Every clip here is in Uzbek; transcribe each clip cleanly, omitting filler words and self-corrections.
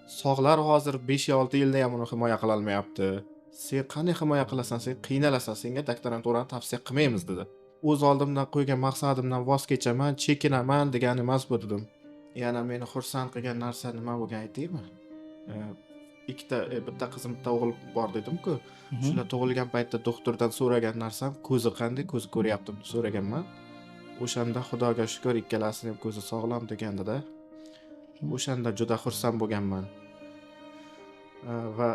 Sog'lar hozir 5-6 yilda ham uni himoya qilolmayapti. Sen qanday himoya qilasan? Sen qiynalasan, senga doktoranturani tavsiya qilmaymiz, dedi. O'z oldimdan qo'ygan maqsadimdan voz kechaman, chekinaman degani emas bu, dedim. Yana meni xursand qilgan narsa nima bo'lgan, aytaymi? Ikkita bitta qizim, bitta o'g'il bor dedim-ku. Shular tug'ilgan paytda doktordan so'ragan narsam: ko'zi qanday, ko'zi ko'ryaptimi, deb so'raganman. O'shanda "Xudoga shukur, ikkalasini ham ko'zi sog'lom" degandida, o'shanda juda xursand bo'lganman. Va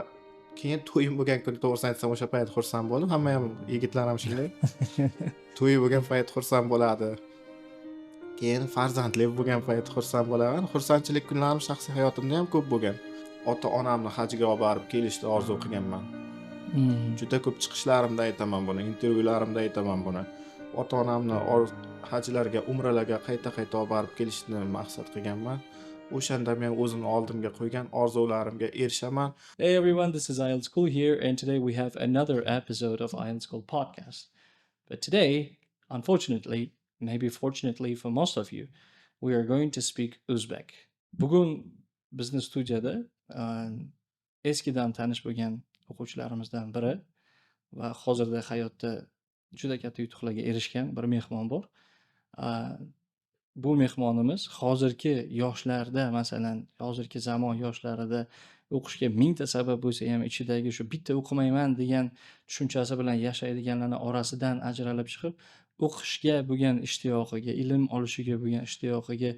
keyin to'yim bo'lgan kuni, to'g'risini aytsam, o'sha payt xursand bo'ldim. Hamma ham, yigitlar ham shunday, to'yi bo'lgan payt xursand bo'ladi. Keyin farzandli bo'lgan payt xursand bo'laman. Xursandchilik kunlarim shaxsiy hayotimda ham ko'p bo'lgan. Ota onamni hajga olib borib kelishni orzu qilganman. Juda ko'p chiqishlarimda aytaman buni, intervyularimda aytaman buni. Ota onamni hajlarga, umralarga qayta qayta olib borib kelishni maqsad qilganman. O'shanda men o'zimni oldimga qo'ygan orzularimga erishaman. Hey everyone, this is IELTS School here, and today we have another episode of IELTS School podcast. But today, unfortunately, maybe fortunately for most of you, we are going to speak Uzbek. Bugun bizni studiyada eskidan tanish bo'lgan o'quvchilarimizdan biri va hozirda hayotda juda katta yutuqlarga erishgan bir mehmon bor. Bu mehmonimiz hozirgi yoshlarda, masalan, hozirgi zamon yoshlarida o'qishga mingta sabab bo'lsa ham, ichidagi shu bitta o'qimayman degan tushunchasi bilan yashaydiganlarni orasidan ajralib chiqib, o'qishga bo'lgan ishtiyoqiga, ilm olishiga bo'lgan ishtiyoqiga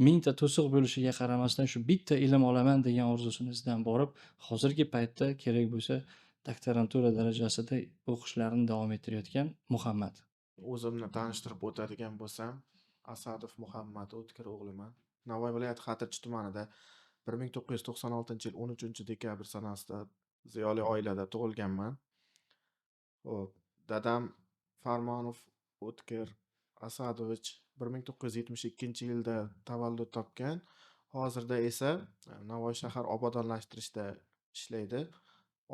mingta to'siq bo'lishiga qaramasdan, shu bitta ilm olaman degan orzusini izidan borib, hozirgi paytda kerak bo'lsa doktorantura darajasida o'qishlarini davom ettirayotgan Muhammad. O'zimni tanishtirib o'tadigan bo'lsam, Asadov Muhammad O'tkir o'g'liman. Navoiy viloyati Xatirchi tumanida 1996-yil 13 dekabr sanasida ziyoli oilada tug'ilganman. Xo'p, dadam Farmonov O'tkir Asadovich 1972-yilda tavallud topgan. Hozirda esa Navoiy shahar obodonlashtirishda ishlaydi.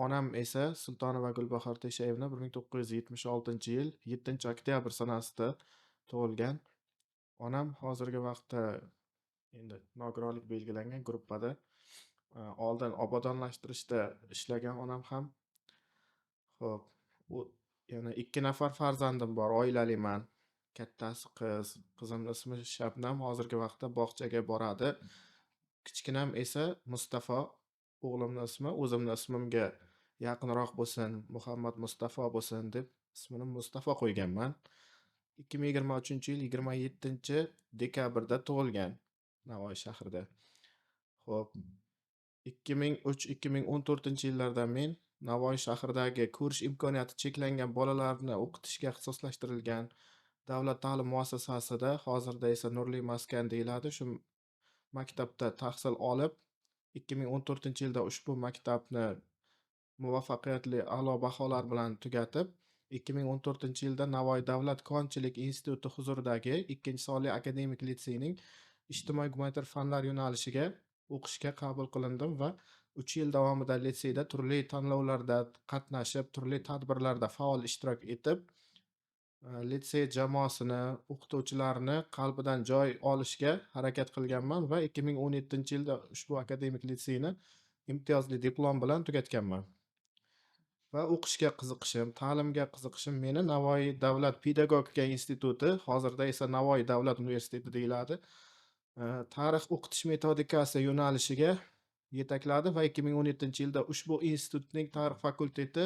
Onam esa Sultonova Gulbahor Teshayevna 1976-yil 7 oktyabr sanasida tug'ilgan. Onam hozirgi vaqtda endi nogironlik belgilangan gruppada. Oldin obodonlashtirishda ishlagan onam ham. Xo'p, u yana 2 nafar farzandim bor, oilaliman. Kattasi qiz, qizimni ismi Shabnam, hozirgi vaqtda bog'chaga boradi. Kichkinam esa Mustafo, o'g'limni ismi, o'zimni ismimga yaqinroq bo'lsin, Muhammad Mustafo bo'lsin deb ismini Mustafo qo'yganman. 2023-yil 27 dekabrda tug'ilgan Navoiy shahrida. Xo'p, 2003-2014-yillarda men Navoiy shahridagi ko'rish imkoniyati cheklangan bolalarni o'qitishga ixtisoslashtirilgan davlat ta'lim muassasasida, hozirda esa Nurli maskan deyiladi, shu maktabda tahsil olib, 2014-yilda ushbu maktabni muvaffaqiyatli, a'lo baholar bilan tugatib, 2014-yilda Navoiy davlat konchilik instituti huzuridagi ikkinchi sonli akademik litseyning ijtimoiy gumanitar fanlar yo'nalishiga o'qishga qabul qilindim va 3 yil davomida litseyda turli tanlovlarda qatnashib, turli tadbirlarda faol ishtirok etib, litsey jamoasini, o'qituvchilarni qalbidan joy olishga harakat qilganman va 2017-yilda ushbu akademik litseyni imtiyozli diplom bilan tugatganman. Va o'qishga qiziqishim, ta'limga qiziqishim meni Navoiy davlat pedagogika instituti, hozirda esa Navoiy davlat universiteti deyiladi, tarix o'qitish metodikasi yo'nalishiga yetakladi va 2017-yilda ushbu institutning tarix fakulteti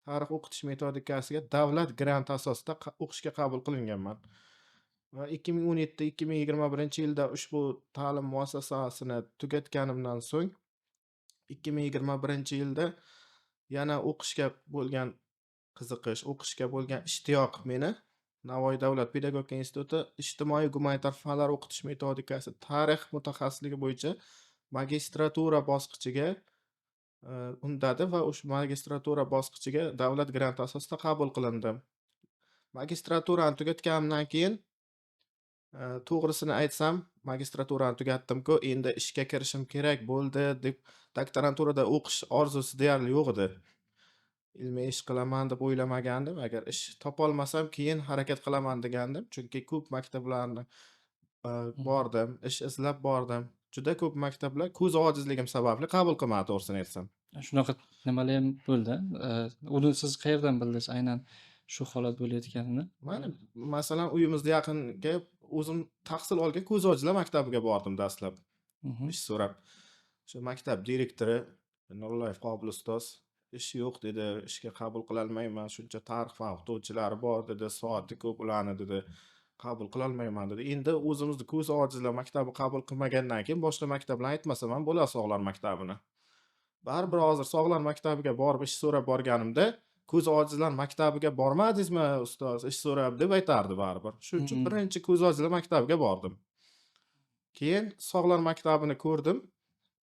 tarix o'qitish metodikasiga davlat granti asosida o'qishga qabul qilinganman. Va 2017-2021-yilda ushbu ta'lim muassasasini tugatganimdan so'ng, 2021-yilda yana o'qishga bo'lgan qiziqish, o'qishga bo'lgan ishtiyoq meni Navoiy davlat pedagogika instituti ijtimoiy gumanitar fanlar o'qitish metodikasi tarix mutaxassisligi bo'yicha magistratura bosqichiga undadi va o'sha magistratura bosqichiga davlat granti asosida qabul qilindim. Magistraturani tugatganimdan keyin, to'g'risini aytsam, magistraturani tugatdim-ku, endi ishga kirishim kerak bo'ldi deb doktoranturada o'qish orzusi deyarli yo'q edi. Ilmiy ish qilaman deb o'ylamagandim. Agar ish topolmasam, keyin harakat qilaman degandim. Chunki ko'p maktablarni bordim, ish izlab bordim. Juda ko'p maktablar ko'z ojizligim sababli qabul qilmadi, to'g'risini aytsam. Shunaqa nimalar ham bo'ldi, a? Uni siz qayerdan bildingiz aynan shu holat bo'layotganini? Mana, masalan, uyimizga yaqinga o'zim tahsil olgan ko'z ojizlar maktabiga bordim dastlab. Ish so'rab. O'sha maktab direktori Nurillayev Qobil ustoz ish yo'q dedi, ishga qabul qilolmayman, shuncha tarix fan o'qituvchilari bor dedi, soati ko'p ularni dedi, qabul qilolmayman dedi. Endi o'zimizni ko'z ojizlar maktabi qabul qilmagandan keyin boshqa maktablarni aytmasam ham bo'ladi, sog'lar maktabini. Baribir hozir sog'lar maktabiga borib ish so'rab borganimda, ko'z ojizlar maktabiga bormadingizmi ustoz ish so'rab deb aytardi baribir. Shuning uchun birinchi ko'z ojizlar maktabiga bordim. Keyin sog'lar maktabini ko'rdim.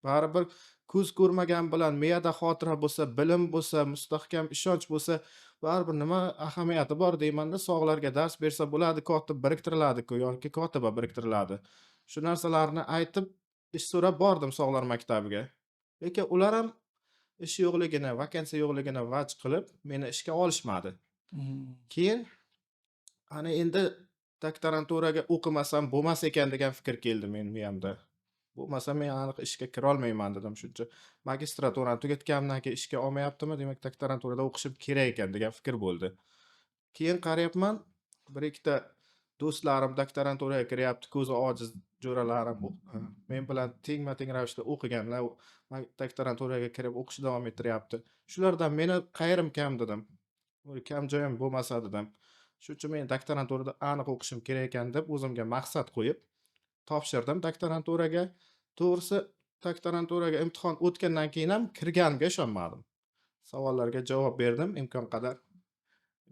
Baribir ko'z ko'rmagan bilan miyada xotira bo'lsa, bilim bo'lsa, mustahkam ishonch bo'lsa, baribir nima ahamiyati bor deymanda, sog'larga dars bersa bo'ladi, kotib biriktiriladi-ku yoki kotiba biriktiriladi. Shu narsalarni aytib ish so'rab bordim sog'lar maktabiga. Lekin ular ham ish yo'qligini, vakansiya yo'qligini vaj qilib, meni ishga olishmadi. Keyin ana endi doktoranturaga o'qimasam bo'lmas ekan degan fikr keldi meni miyamda. Bo'lmasa men aniq ishga kirolmayman dedim. Shuncha magistraturani tugatganimdan keyin ishga olmayaptimi, demak doktoranturada o'qishim kerak ekan degan fikr bo'ldi. Keyin qarayapman, bir ikkita do'stlarim doktoranturaga kiryapti, ko'zi ojiz jo'ralarim, men bilan tengma-teng ravishda o'qiganlar doktoranturaga kirib o'qishni davom ettiryapti. Shulardan meni qayerim kam dedim. Kam joyim bo'lmasa dedim. Shuning uchun men doktoranturada aniq o'qishim kerak ekan deb o'zimga maqsad qo'yib topshirdim doktoranturaga. To'g'risi, doktoranturaga imtihon o'tgandan keyin ham kirganimga ishonmadim. Savollarga javob berdim imkon qadar.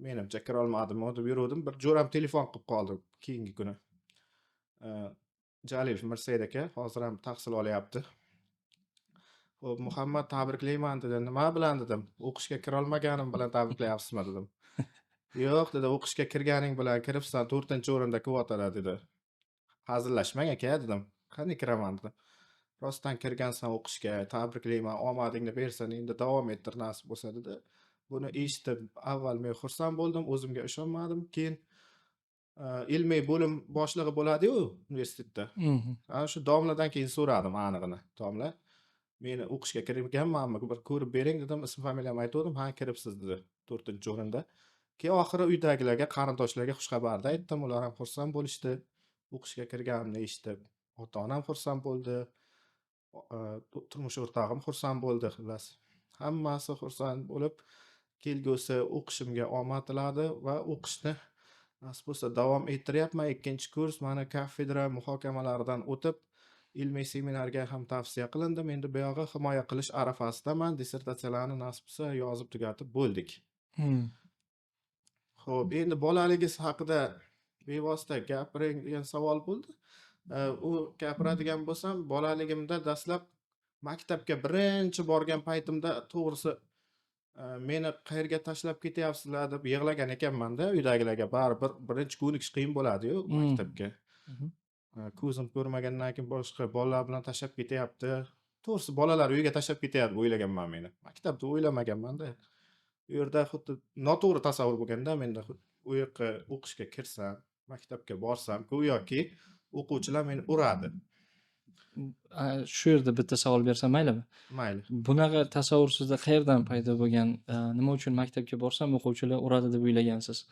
Menimcha kirolmadim deb yuruvdim. Bir jo'ram telefon qilib qoldi keyingi kuni. Jalilov Mirsaid aka hozir ham tahsil olyapti. Xo'p, Muhammad tabriklayman dedi. Nima bilan dedim. O'qishga kirolmaganim bilan tabriklayapsizmi dedim. Yo'q dedi, o'qishga kirganing bilan kiribsan, 4-o'rinda kvotada dedi. Hazillashmang aka dedim. Qanday kiraman dedim. Rostdan kirgansan o'qishga, tabriklayman, omadingni bersin, endi davom ettir nasib bo'lsa dedi. Buni eshitib avval men xursand bo'ldim, o'zimga ishonmadim. Keyin ilmiy bo'lim boshlig'i bo'ladi-yu universitetda. Ana shu domladan keyin so'radim anig'ini. Domla, meni o'qishga kirganmanmi, bir ko'rib bering dedim, ism familiyamni aytgandim, ha kiribsiz dedi 4-o'rinda. Keyin oxiri uydagilarga, qarindoshlarga xushxabarni aytdim, ular ham xursand bo'lishdi. O'qishga kirganimni eshitib, ota-onam xursand bo'ldi. Turmush o'rtog'im xursand bo'ldi, xullas. Hammasi xursand bo'lib, kelgusi o'qishimga omad tiladi va o'qishni nasib bo'lsa davom ettiryapman. 2-kurs mana kafedra muhokamalaridan o'tib, ilmiy seminarga ham tavsiya qilindim. Endi buyog'i himoya qilish arafasidaman. Dissertatsiyalarni nasib bo'lsa yozib tugatib bo'ldik. Xo'p, endi bolaligingiz haqida bevosita gapiring degan savol bo'ldi. U gapiradigan bo'lsam, bolaligimda dastlab maktabga birinchi borgan paytimda to'g'risi meni qayerga tashlab ketyapsizlar deb yig'lagan ekanman-da uydagilarga. Baribir birinchi ko'nikish qiyin bo'ladi-yu maktabga. Ko'zim ko'rmagandan keyin boshqa bolalar bilan tashlab ketyapti. To'g'risi bolalar uyiga tashlab ketyapti deb o'ylaganman meni. Maktabda o'ylamaganman-da. U yerda xuddi noto'g'ri tasavvur bo'lganda menda, u yoqqa o'qishga kirsam, maktabga borsam, go'yoki o'quvchilar meni uradi. Shu yerda bitta savol bersam maylimi? Mayli. Bunaqa tasavvur sizda qayerdan paydo bo'lgan? Nima uchun maktabga borsam o'quvchilar uradi deb o'ylagansiz?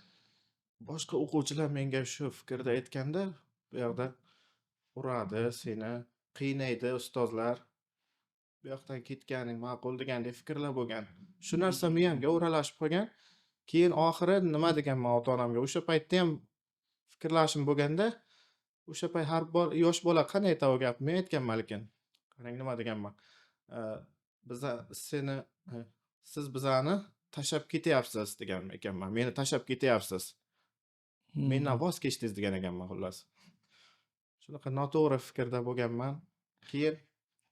Boshqa o'quvchilar menga shu fikrda aytganda, bu yoqda uradi seni, qiynaydi ustozlar. Bu yoqdan ketganing ma'qul degandek fikrlar bo'lgan. Shu narsa miyamga o'ralashib qolgan. Keyin oxiri nima deganman ota-onamga, o'sha paytda ham fikrlashim bo'lganda, o'sha payt har bor yosh bola qanday aytadi u gapni, men aytganman lekin. Qarang nima deganman. Biza seni siz bizani tashlab ketyapsiz degan ekanman. Meni tashlab ketyapsiz. Mendan voz kechdingiz degan ekanman xullas. Shunaqa noto'g'ri fikrda bo'lganman. Keyin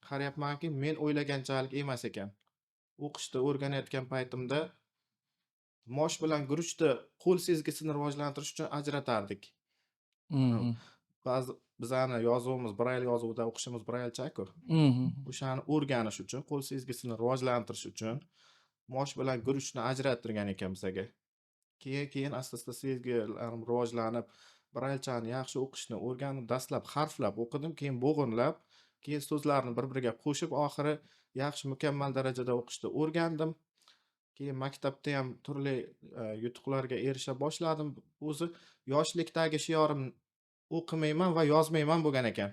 qarayapmanki, men o'ylaganchalik emas ekan. O'qishda o'rganayotgan paytimda mosh bilan guruchni qo'l sezgisini rivojlantirish uchun ajratardik. Ba'zi bizani yozuvimiz Brayl yozuvida o'qishimiz Braylcha-ku. O'shani o'rganish uchun, qo'l sezgisini rivojlantirish uchun mosh bilan guruchni ajrattirgan ekan bizaga. Keyin asta-asta sezgilarim rivojlanib, Braylchani yaxshi o'qishni o'rganib, dastlab harflab o'qidim, keyin bo'g'inlab, Keyin so'zlarni bir-biriga qo'shib, oxiri yaxshi mukammal darajada o'qishni o'rgandim. Keyin maktabda ham turli yutuqlarga erisha boshladim. O'zi yoshlikdagi shiorim o'qimayman va yozmayman bo'lgan ekan.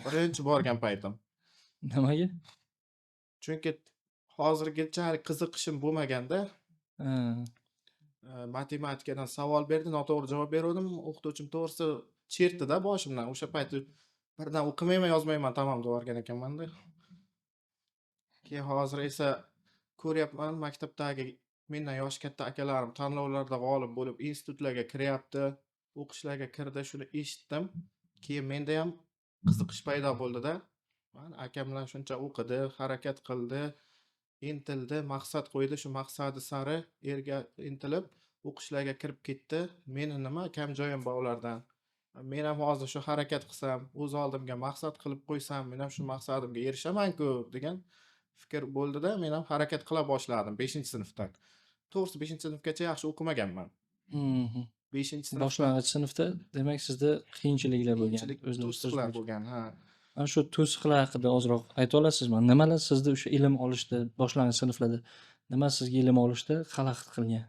Birinchi borgan paytim. Nimaga? Chunki hozirgacha qiziqishim bo'lmaganda. Ha. Matematikadan savol berdi, noto'g'ri javob beruvdim. O'qituvchim to'g'risi chertdi-da boshimdan. O'sha payt birdan o'qimayman, yozmayman tamom deb yuborgan ekanman-da. Keyin hozir esa ko'ryapman, maktabdagi mendan yoshi katta akalarim tanlovlarda g'olib bo'lib institutlarga kiryapti, o'qishlarga kirdi, shuni eshitdim. Keyin menda ham qiziqish paydo bo'ldida. Mana akamlar shuncha o'qidi, harakat qildi, intildi, maqsad qo'ydi, shu maqsadi sari erga intilib o'qishlarga kirib ketdi. Meni nima kam joyim bor ulardan? Men ham hozir shu harakat qilsam, o'z oldimga maqsad qilib qo'ysam, men ham shu maqsadimga erishaman-ku degan fikr bo'ldida, men ham harakat qila boshladim 5-sinfdan. To'g'risi 5-sinfgacha yaxshi o'qimaganman. 5-sinfdan Boshlang'ich sinfda demak sizda qiyinchiliklar bo'lgan, qiyinchilik, o'zlashtirish to'siqlar bo'yicha. bo'lgan, ha. Mana shu to'siqlar haqida ozroq ayta olasizmi? Nimalar sizda o'sha ilm olishda, boshlang'ich sinflarda nima sizga ilm olishda xalaqit qilgan?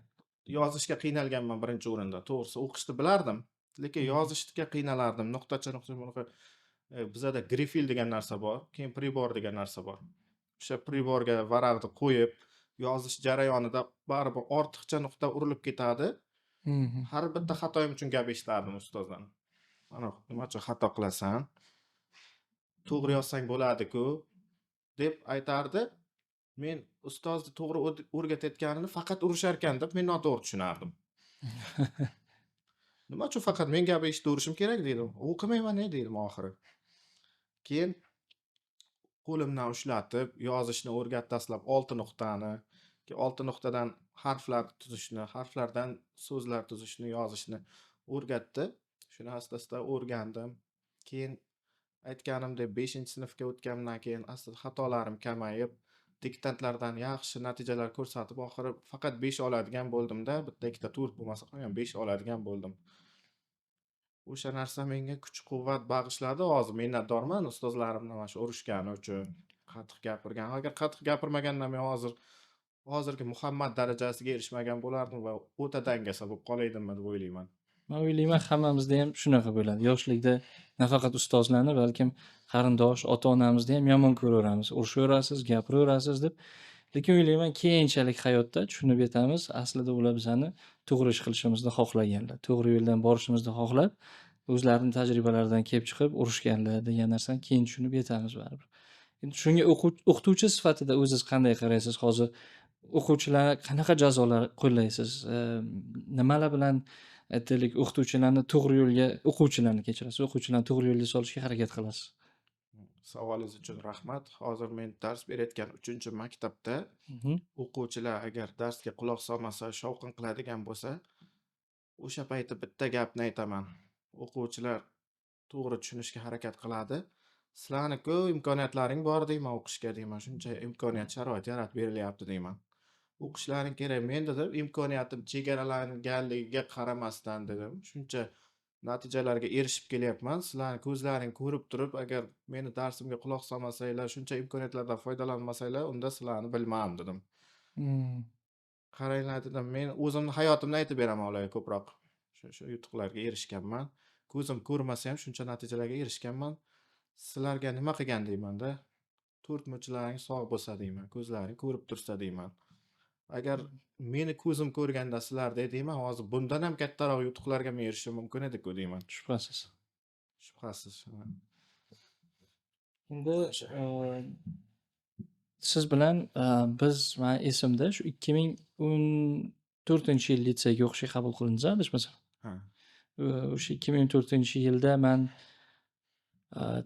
Yozishga qiynalganman birinchi o'rinda. To'g'risi o'qishni bilardim, lekin yozishga qiynalardim. Nuqtacha, nuqta bunaqa bizada grifil degan narsa bor, keyin pribor degan narsa bor. O'sha priborga varaqni qo'yib, yozish jarayonida baribir ortiqcha nuqta urilib ketadi. Har bitta xatoyim uchun gap eshitardim ustozdan. Mana nima uchun xato qilasan? To'g'ri yozsang bo'ladi-ku, deb aytardi. Men ustozni to'g'ri o'rgatayotganini faqat urisharkan deb men noto'g'ri tushunardim. Nima uchun faqat men gap eshitaverishim kerak dedim. O'qimayman ey dedim oxiri. Keyin qo'limdan ushlatib, yozishni o'rgatdi dastlab 6 nuqtani, keyin 6 nuqtadan harflar tuzishni, harflardan so'zlar tuzishni, yozishni o'rgatdi. Shuni asta-asta o'rgandim. Keyin aytganimdek 5-sinfga o'tganimdan keyin asta xatolarim kamayib, diktantlardan yaxshi natijalar ko'rsatib, oxiri faqat 5 oladigan bo'ldimda, bitta ikkita 4 bo'lmasa qolgan 5 oladigan bo'ldim. O'sha narsa menga kuch-quvvat bag'ishladi. Hozir minnatdorman ustozlarimdan mana shu urishgani uchun, qattiq gapirgan. Agar qattiq gapirmaganda men hozirgi Muhammad darajasiga erishmagan bo'lardim va o'ta dangasa bo'lib qolardimmi deb o'ylayman. Men o'ylayman, hammamizda ham shunaqa bo'ladi. Yoshlikda nafaqat ustozlarni, balkim qarindosh, ota-onamizni ham yomon ko'raveramiz. Urishaverasiz, gapiraverasiz deb. Lekin o'ylayman, keyinchalik hayotda tushunib yetamiz, aslida ular bizani to'g'ri ish qilishimizni xohlaganlar. To'g'ri yo'ldan borishimizni xohlab, o'zlarini tajribalaridan kelib chiqib urushganlar degan narsani keyin tushunib yetamiz baribir. Endi shunga o'qituvchi sifatida o'zingiz qanday qaraysiz? Hozir o'quvchilarga qanaqa jazolar qo'llaysiz? Nimalar bilan aytaylik, o'qituvchilarni to'g'ri yo'lga, o'quvchilarni kechirasiz, o'quvchilarni to'g'ri yo'lga solishga harakat qilasiz? Savolingiz uchun rahmat. Hozir men dars berayotgan 3-maktabda o'quvchilar agar darsga quloq solmasa, shovqin qiladigan bo'lsa, o'sha payti bitta gapni aytaman. O'quvchilar to'g'ri tushunishga harakat qiladi. Sizlarni-ku imkoniyatlaring bor deyman o'qishga deyman. Shuncha imkoniyat, sharoit yaratib berilyapti deyman. O'qishlaring kerak. Men dedim, imkoniyatim chegaralanganligiga qaramasdan dedim, shuncha natijalarga erishib kelyapman. Sizlarni ko'zlaring ko'rib turib, agar meni darsimga quloq solmasanglar, shuncha imkoniyatlardan foydalanmasanglar, unda sizlarni bilmam dedim. Qaranglar dedim, men o'zimni hayotimni aytib beraman ularga ko'proq. Shu yutuqlarga erishganman. Ko'zim ko'rmasa ham shuncha natijalarga erishganman. Sizlarga nima qilgan deyman-da. To'rt muchlaring sog' bo'lsa deyman, ko'zlaring ko'rib tursa deyman. Agar meni ko'zim ko'rganda sizlardek deyman, hozir bundan ham kattaroq yutuqlarga men erishishim mumkin edi-ku deyman. Shubhasiz. Shubhasiz. Endi siz bilan biz, mani esimda, shu 2014-yil litseyga o'qishga qabul qilindingiz, adashmasam. Ha. O'sha 2014-yilda man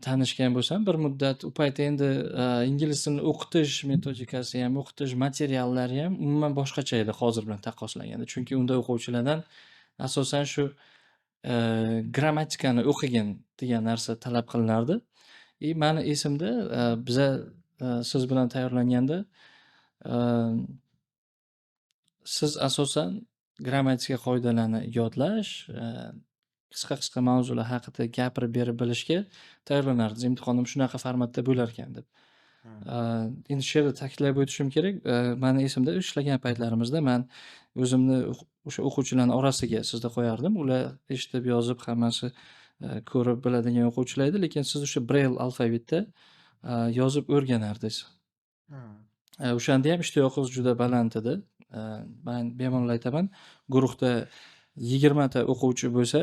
tanishgan bo'lsam bir muddat, u payt endi ingliz tilini o'qitish metodikasi ham, o'qitish materiallari ham umuman boshqacha edi hozir bilan taqqoslaganda. Chunki unda o'quvchilardan asosan shu grammatikani o'qigin degan narsa talab qilinardi. И mani esimda, biza siz bilan tayyorlanganda siz asosan grammatika qoidalarini yodlash, qisqa-qisqa mavzular haqida gapirib berib bilishga tayyorlanardingiz. Imtihonim shunaqa formatda bo'larkan deb. Ha. Endi shu yerda ta'kidlab o'tishim kerak, mani esimda ishlagan paytlarimizda man o'zimni o'sha o'quvchilarni orasiga sizni qo'yardim. Ular eshitib, yozib hammasi, ko'rib biladigan o'quvchilar edi, lekin siz o'sha Breyl alfavitda, yozib o'rganardingiz. Ha. O'shandayam ishtiyoqingiz juda baland edi. Man bemalol aytaman, guruhda 20 ta o'quvchi bo'lsa,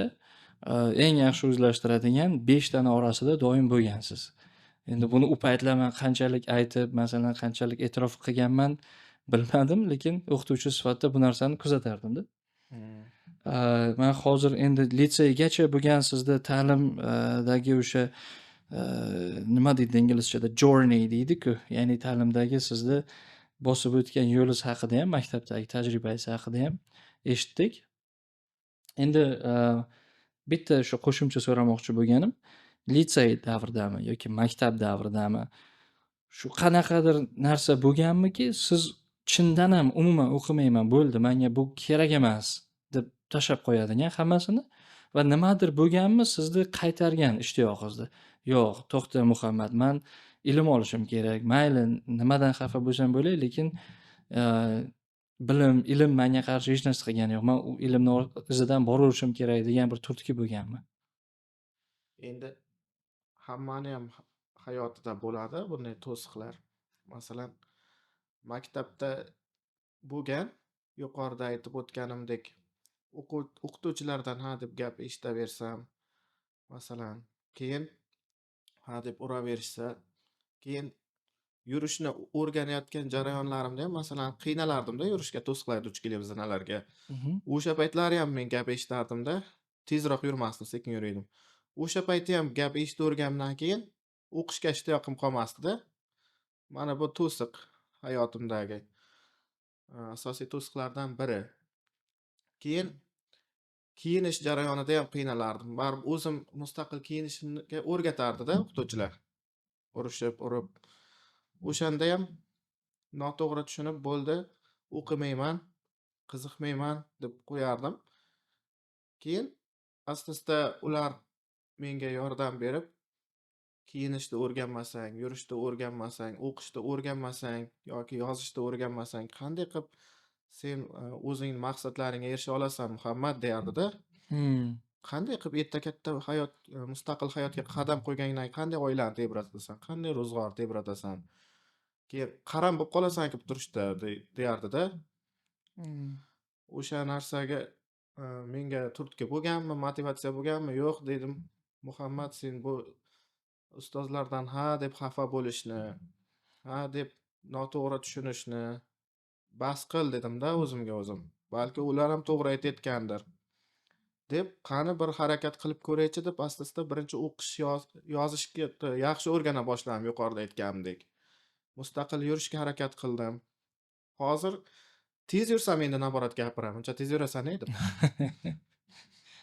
eng yaxshi o'zlashtiradigan 5 tani orasida doim bo'lgansiz. Endi buni u paytlar man qanchalik aytib, masalan, qanchalik e'tirof qilganman bilmadim, lekin o'qituvchi sifatida bu narsani kuzatardim-da. Man hozir endi litseygacha bo'lgan sizda ta'limdagi o'sha, nima deydi inglizchada journey deydi-ku, ya'ni ta'limdagi sizni bosib o'tgan yo'lingiz haqida ham, maktabdagi tajribangiz haqida ham eshitdik. Endi, bitta shu qo'shimcha so'ramoqchi bo'lganim, litsey davridami yoki maktab davridami shu qanaqadir narsa bo'lganmiki, siz chindan ham umuman o'qimayman, bo'ldi, menga bu kerak emas deb tashlab qo'yadigan hammasini va nimadir bo'lganmi sizni qaytargan ishtiyoqingizni? Yo'q, to'xta Muhammad, man ilm olishim kerak, mayli nimadan xafa bo'lsam bo'lay, lekin, bilim, ilm menga qarshi hech narsa qilgani yo'q. Man u ilmni izidan boraverishim kerak degan bir turtki bo'lganmi? Endi hammaniyam hayotida bo'ladi bunday to'siqlar. Masalan, maktabda bo'lgan, yuqorida aytib o'tganimdek, o'qituvchilardan ha deb gap eshitaversam, masalan, keyin ha deb uraverishsa, keyin yurishni o'rganayotgan jarayonlarimda ham, masalan, qiynalardimda yurishga, to'siqlarga duch kelyapmiz zinalarga. O'sha paytlari ham men gap eshitardim-da, tezroq yurmasdim, sekin yurardim. O'sha payti ham gap eshitaverganimdan keyin o'qishga ishtiyoqim qolmasdi-da. Mana bu to'siq hayotimdagi, asosiy to'siqlardan biri. Keyin kiyinish jarayonida ham qiynalardim. Baribir o'zim mustaqil kiyinishimga o'rgatardida o'qituvchilar. Urishib, urib. O'shanda ham noto'g'ri tushunib, bo'ldi, o'qimayman, qiziqmayman deb qo'yardim. Keyin asta-asta ular menga yordam berib, kiyinishni o'rganmasang, yurishni o'rganmasang, o'qishni o'rganmasang yoki yozishni o'rganmasang, qanday qilib sen, o'zingni maqsadlaringga erisha olasan, Muhammad deyardida. Qanday qilib erta katta hayot, mustaqil hayotga qadam qo'yganingdan qanday oilani tebratasan, qanday ro'zg'or tebratasan? Keyin qaram bo'lib qolasan kelib turishda deyardida. O'sha narsaga, menga turtki bo'lganmi, motivatsiya bo'lganmi, yo'q dedim. Muhammad, sen bu ustozlardan ha deb xafa bo'lishni, ha deb noto'g'ri tushunishni bas qil dedimda o'zimga o'zim. Balki ular ham to'g'ri aytayotgandir. Deb qani bir harakat qilib ko'raychi deb asta-asta birinchi o'qish yozishga yaxshi o'rgana boshladim yuqorida aytganimdek. Mustaqil yurishga harakat qildim. Hozir tez yursam endi naborat gapiraman. Uncha tez yurasan deb.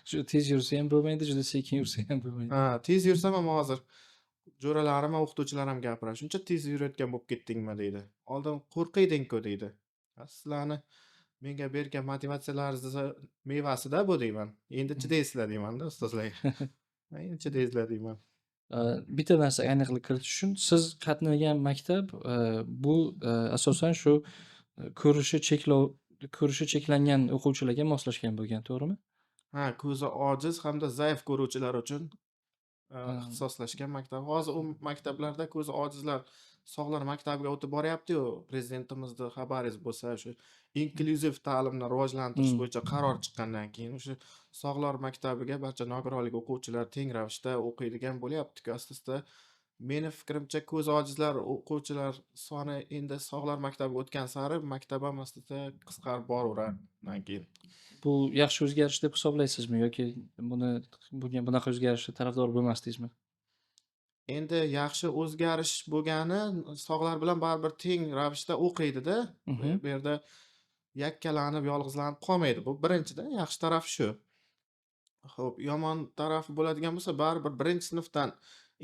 Shu tez yursa ham bo'lmaydi, juda sekin yursa ham bo'lmaydi. Ha, tez yursam ham hozir jo'ralarim ham, o'qituvchilar ham gapiradi. Shuncha tez yurayotgan bo'lib ketdingmi deydi. Oldin qo'rqayding-ku deydi. Sizlarni menga bergan motivatsiyalaringizni mevasida bu deyman. Endi chidaysizlar deymanda ustozlarga. Endi chidaysizlar deyman. Bitta narsaga aniqlik kiritish uchun siz qatnagan maktab, bu, asosan shu ko'rishi ko'rishi cheklangan o'quvchilarga moslashgan bo'lgan, to'g'rimi? Ha, ko'zi ojiz hamda zaif ko'ruvchilar uchun ixtisoslashgan maktab. Hozir u maktablarda ko'zi ojizlar sog'lar maktabiga o'tib boryapti-yu, prezidentimizni xabaringiz bo'lsa, shu inklyuziv ta'limni rivojlantirish bo'yicha qaror chiqqandan keyin o'sha sog'lar maktabiga barcha nogironlik o'quvchilar teng ravishda o'qiydigan bo'lyapti-ku. Asta-asta meni fikrimcha ko'zi ojizlar o'quvchilar soni endi sog'lar maktabiga o'tgan sari maktab ham asta-asta qisqarib boraveradi undan keyin. Bu yaxshi o'zgarish deb hisoblaysizmi yoki buni bunga bunaqa o'zgarishga tarafdor bo'lmasdingizmi? Endi yaxshi o'zgarish bo'lgani sog'lar bilan baribir teng ravishda o'qiydi-da. Bu yerda yakkalanib, yolg'izlanib qolmaydi. Bu birinchidan yaxshi tarafi shu. Xo'p, yomon tarafi bo'ladigan bo'lsa, baribir birinchi sinfdan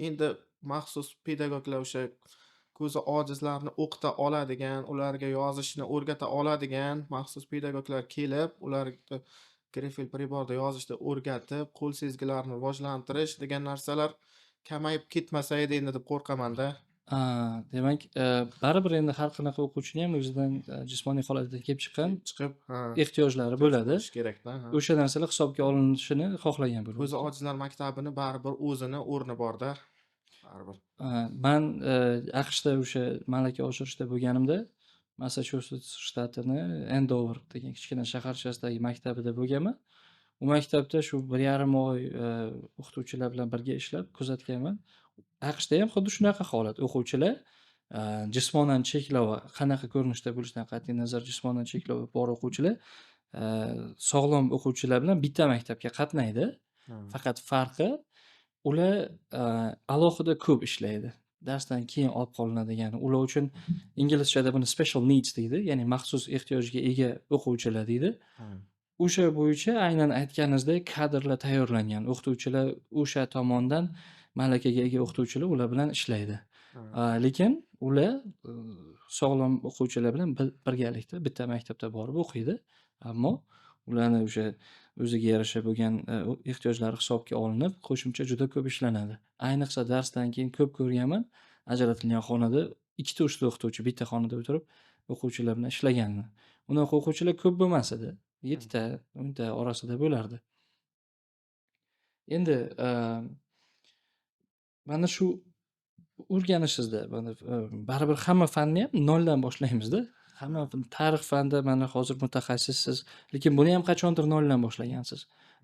endi maxsus pedagoglar o'sha ko'zi ojizlarni o'qita oladigan, ularga yozishni o'rgata oladigan maxsus pedagoglar kelib, ularga Grifel priborda yozishni o'rgatib, qo'l sezgilarini rivojlantirish degan narsalar kamayib ketmasa edi endi deb qo'rqaman-da. A, demak, baribir endi har qanaqa o'quvchini ham o'zidan, jismoniy holatidan kelib chiqqan Kelib chiqib, ha, ehtiyojlari ehtiyoj bo'ladi. bo'lishi kerak-da, ha. O'sha narsalar hisobga olinishini xohlagan Ko'zi bo'larsiz. ojizlar maktabini baribir o'zini o'rni bor-da, baribir. Man, AQShda o'sha malaka oshirishda bo'lganimda, Massachusets shtatini Endover degan kichkina shaharchasidagi maktabida bo'lganman. U maktabda shu 1,5 oy, o'qituvchilar bilan birga ishlab kuzatganman. AQShda ham xuddi shunaqa holat. O'quvchilar, jismonan cheklovi qanaqa ko'rinishda bo'lishidan qat'iy nazar, jismonan cheklovi bor o'quvchilar, sog'lom o'quvchilar bilan bitta maktabga qatnaydi. Ha. Faqat farqi ular, alohida ko'p ishlaydi. Darsdan keyin olib qolinadigan. Ular uchun inglizchada buni special needs deydi, ya'ni maxsus ehtiyojga ega o'quvchilar deydi. Ha. O'sha bo'yicha aynan aytganingizdek kadrlar tayyorlangan. O'qituvchilar o'sha tomondan malakaga ega o'qituvchilar ular bilan ishlaydi. Ha. Lekin ular, sog'lom o'quvchilar bilan birgalikda bitta maktabda borib o'qiydi. Ammo ularni o'sha o'ziga yarasha bo'lgan, ehtiyojlari hisobga olinib, qo'shimcha juda ko'p ishlanadi. Ayniqsa darsdan keyin ko'p ko'rganman, ajratilgan xonada ikkita, uchta o'qituvchi bitta xonada o'tirib o'quvchilar bilan ishlaganini. Unaqa o'quvchilar ko'p bo'lmas edi. 7 ta, 10 ta orasida bo'lardi. Endi, mana shu o'rganishingizda mana, baribir hamma fanni ham noldan boshlaymiz-da. Hamma tarix fanida mana hozir mutaxassissiz, lekin buni ham qachondir noldan boshlagansiz.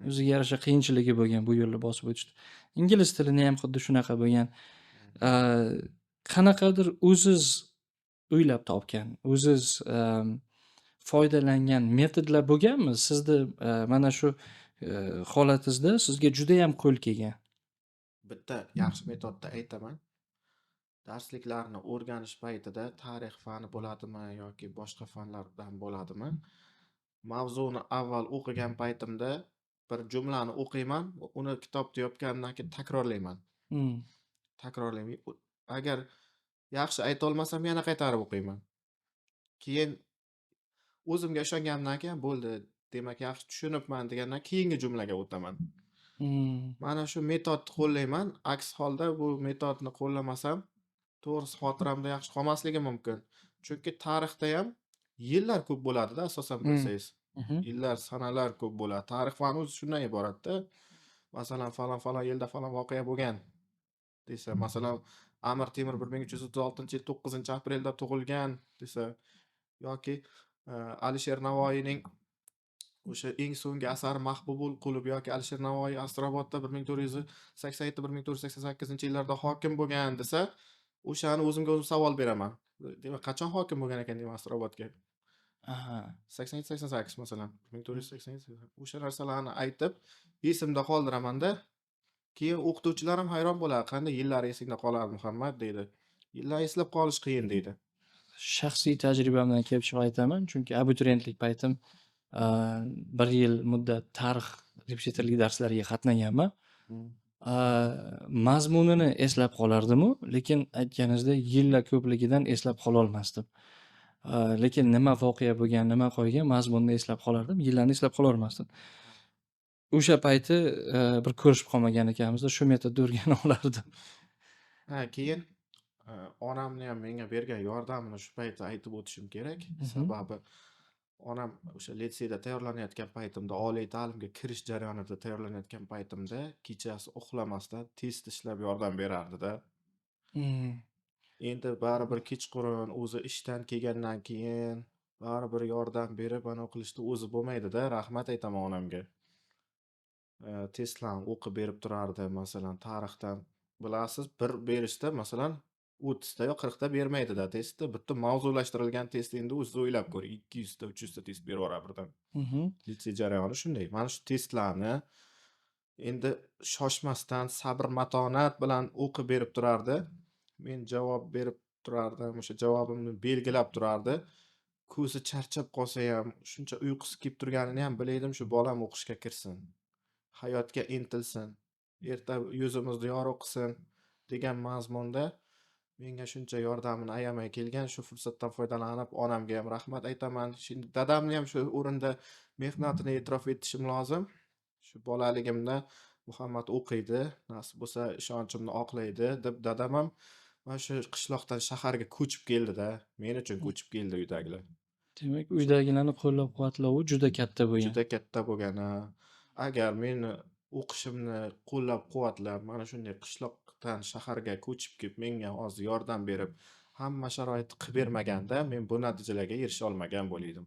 O'ziga yarasha qiyinchiligi bo'lgan bu yo'lni bosib o'tishni. Ingliz tilini ham xuddi shunaqa bo'lgan. Qanaqadir o'ziz o'ylab topgan, o'ziz, foydalangan metodlar bo'lganmi? Sizni, mana shu, holatingizda sizga judayam qo'l kelgan? Bitta yaxshi metodni aytaman. Darsliklarni o'rganish paytida tarix fani bo'ladimi yoki boshqa fanlardan bo'ladimi, mavzuni avval o'qigan paytimda bir jumlani o'qiyman, uni kitobda yopgandan keyin takrorlayman. Takrorlayman. Agar yaxshi aytolmasam, yana qaytarib o'qiyman. Keyin o'zimga ishonganimdan keyin bo'ldi, demak yaxshi tushunibman degandan keyingi jumlaga o'taman. Mana shu metodni qo'llayman. Aks holda bu metodni qo'llamasam, to'g'risi xotiramda yaxshi qolmasligi mumkin. Chunki tarixda ham yillar ko'p bo'ladida asosan bilsangiz. Yillar, sanalar ko'p bo'ladi. Tarix fani o'zi shundan iboratda. Masalan, falon falon yilda falon voqea bo'lgan desa, masalan, Amir Temur 1336-yil 9-aprelda tug'ilgan desa yoki Alisher Navoiyning o'sha eng so'nggi asari Mahbubul Qulub yoki Alisher Navoiy Astrobodda 1487-1488 yillarda hokim bo'lgan desa, o'shani o'zimga o'zim savol beraman. Demak, qachon hokim bo'lgan ekan deyman Astrobodga? 87-88 masalan, 1487, o'sha narsalarni aytib esimda qoldiramanda. Keyin o'qituvchilar ham hayron bo'ladi. "Qanday yillar esingda qoladi, Muhammad?" deydi. "Yillar eslab qolish qiyin", deydi. Shaxsiy tajribamdan kelib chiqib aytaman, chunki abituriyentlik paytim, bir yil muddat tarix repetitorlik darslariga qatnaganman. Mazmunini eslab qolardimu, lekin aytganingizdek yillar ko'pligidan eslab qololmasdim. Lekin nima voqea bo'lgan, nima qo'ygan mazmunini eslab qolardim, yillarni eslab qololmasdim. O'sha payti, bir ko'rishib qolmagan ekanmizda, shu metodda o'rgana olardim. Ha, keyin onamniyam menga bergan yordamini shu paytda aytib o'tishim kerak. Sababi onam o'sha litseyda tayyorlanayotgan paytimda, oliy ta'limga kirish jarayonida tayyorlanayotgan paytimda kechasi uxlamasdan test ishlab yordam berardida. Endi baribir kechqurun o'zi ishdan kelgandan keyin baribir yordam berib anavi qilishni o'zi bo'lmaydida. Rahmat aytaman onamga. Testlarni o'qib berib turardi. Masalan, tarixdan bilasiz, bir berishda, masalan, 30 ta yo 40 ta bermaydida testni. Butun mavzulashtirilgan test, endi o'zingiz o'ylab ko'ring, 200 ta, 300 ta test berib yuboradi birdan. Litsey jarayoni shunday. Mana shu testlarni endi shoshmasdan, sabr matonat bilan o'qib berib turardi. Men javob berib turardim, o'sha javobimni belgilab turardi. Ko'zi charchab qolsayam, shuncha uyqusi kelib turganini ham bilardim, shu bolam o'qishga kirsin, hayotga intilsin, erta yuzimizni yorug' qilsin degan mazmunda. Menga shuncha yordamini ayamay kelgan. Shu fursatdan foydalanib onamga ham rahmat aytaman. Shindi dadamni ham shu o'rinda mehnatini e'tirof etishim lozim. Shu bolaligimda Muhammad o'qiydi, nasib bo'lsa ishonchimni oqlaydi deb dadam ham mana shu qishloqdan shaharga ko'chib keldida. Men uchun ko'chib keldi uydagilar. Demak, uydagilarni qo'llab-quvvatlovi juda katta bo'lgan. Juda katta bo'lgan, ha. Agar meni o'qishimni qo'llab-quvvatlab, mana shunday qishloqdan shaharga ko'chib kelib, menga hozir yordam berib, hamma sharoitni qilib bermaganda, men bu natijalarga erisha olmagan bo'lardim.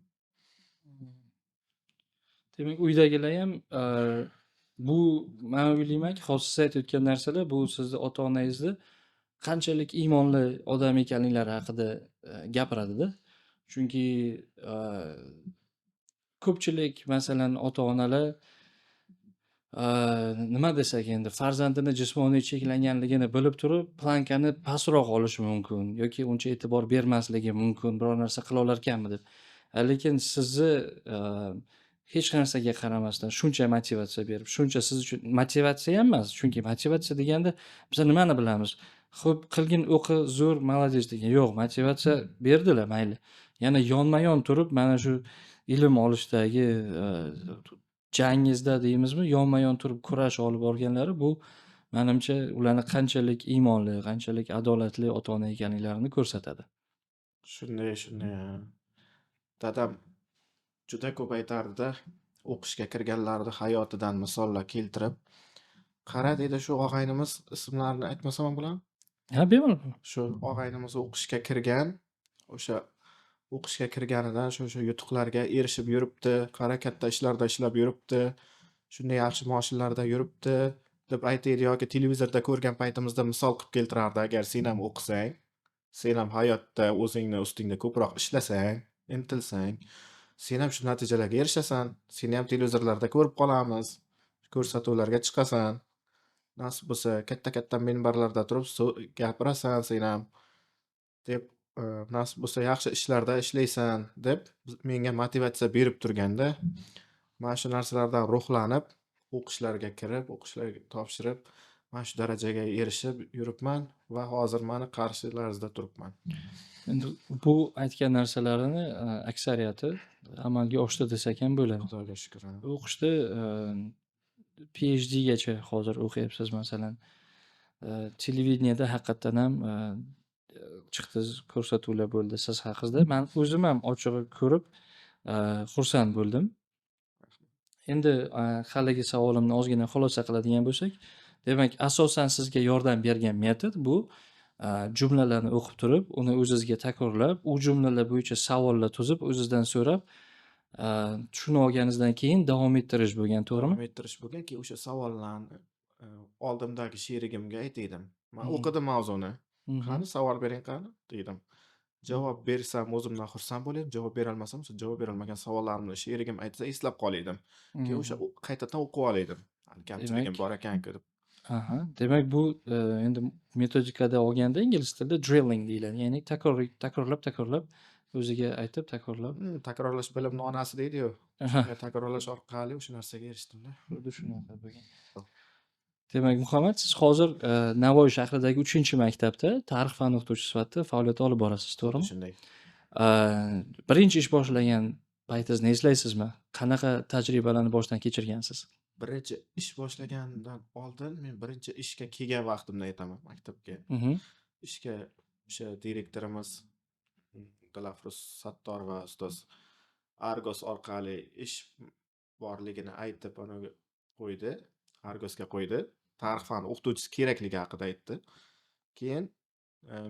Demak, uydagilar ham bu man o'ylaymanki, hozir siz aytayotgan narsalar bu sizni ota-onangizni qanchalik iymonli odam ekanliklari haqida gapiradida. Chunki ko'pchilik, masalan, ota-onalar nima desak endi, farzandini jismoniy cheklanganligini bilib turib, plankani pastroq olishi mumkin yoki uncha e'tibor bermasligi mumkin, biror narsa qila olarkanmi deb. Lekin sizni hech narsaga qaramasdan shuncha motivatsiya berib, shuncha siz uchun motivatsiya ham emas, chunki motivatsiya deganda biz nimani bilamiz? Xo'p, qilgin, o'qi, zo'r, молодец degan. Yo'q, motivatsiya berdilar, mayli. Yana yonma-yon turib, mana shu ilm olishdagi jangingizda deymizmi, yonma-yon turib kurash olib borganlari bu manimcha ularni qanchalik iymonli, qanchalik adolatli ota-ona ekanliklarini ko'rsatadi. Shunday, shunday. Dadam juda ko'p aytardida, o'qishga kirganlarni hayotidan misollar keltirib, qara deydi, shu og'aynimiz, ismlarini aytmasam ham bo'ladimi? Ha, bemalol. Shu og'aynimiz o'qishga kirgan, o'sha o'qishga kirganidan shu yutuqlarga erishib yuribdi, qara katta ishlarda ishlab yuribdi, shunday yaxshi moshinlarda yuribdi deb aytaydi yoki televizorda ko'rgan paytimizda misol qilib keltirardi. Agar sen ham o'qisang, sen ham hayotda o'zingni ustingda ko'proq ishlasang, intilsang, sen ham shu natijalarga erishasan, seni ham televizorlarda ko'rib qolamiz, ko'rsatuvlarga chiqasan, nasib bo'lsa katta-katta minbarlarda turib gapirasan sen ham deb, nasib bo'lsa yaxshi ishlarda ishlaysan deb menga motivatsiya berib turganda, mana shu narsalardan ruhlanib, o'qishlarga kirib, o'qishlarga topshirib, mana shu darajaga erishib yuribman va hozir mana qarshilaringizda turibman. Endi bu aytgan narsalarini aksariyati amalga oshdi desak ham bo'ladi. Xudoga shukr. O'qishda PhDgacha hozir o'qiyapsiz masalan. Televideniyada haqiqatdan ham chiqdingiz, ko'rsatuvlar bo'ldi siz haqingizda. Man o'zim ham ochig'i ko'rib xursand bo'ldim. Endi haligi savolimni ozgina xulosa qiladigan bo'lsak, demak, asosan sizga yordam bergan metod bu jumlalarni o'qib turib, uni o'zizga takrorlab, u jumlalar bo'yicha savollar tuzib, o'zizdan so'rab, tushunib olganingizdan keyin davom ettirish bo'lgan, to'g'rimi? Davom ettirish bo'lgan, keyin o'sha savollarni oldimdagi sherigimga aytdim. Man o'qidim mavzuni. Qani savol bering qani dedim. Javob bersam o'zimdan xursand bo'lardim, javob berolmasam, o'sha javob berolmagan savollarimni sherigim aytsa eslab qolardim. Keyin o'sha qaytadan o'qib olardim. Kamchiligim bor ekan-ku deb. Aha, demak bu endi metodikada olganda ingliz tilida drilling deyiladi. Ya'ni takrorlab, takrorlab o'ziga aytib, takrorlab. Takrorlash bilimni onasi deydi-yu. Takrorlash orqali o'sha narsaga erishdim-da. Xuddi shunaqa bo'lgan. Demak, Muhammad, siz hozir Navoiy shahridagi 3-maktabda tarix fani o'qituvchisi sifatida faoliyat olib borasiz, to'g'rimi? Shunday. Birinchi ish boshlagan paytingizni eslaysizmi? Qanaqa tajribalarni boshdan kechirgansiz? Birinchi ish boshlagandan oldin men birinchi ishga kelgan vaqtimni aytaman maktabga. Ishga o'sha direktorimiz Dilafruz Sattorova ustoz Argos orqali ish borligini aytib, anavi qo'ydi, Argosga qo'ydi. Tarix fani o'qituvchisi kerakligi haqida aytdi. Keyin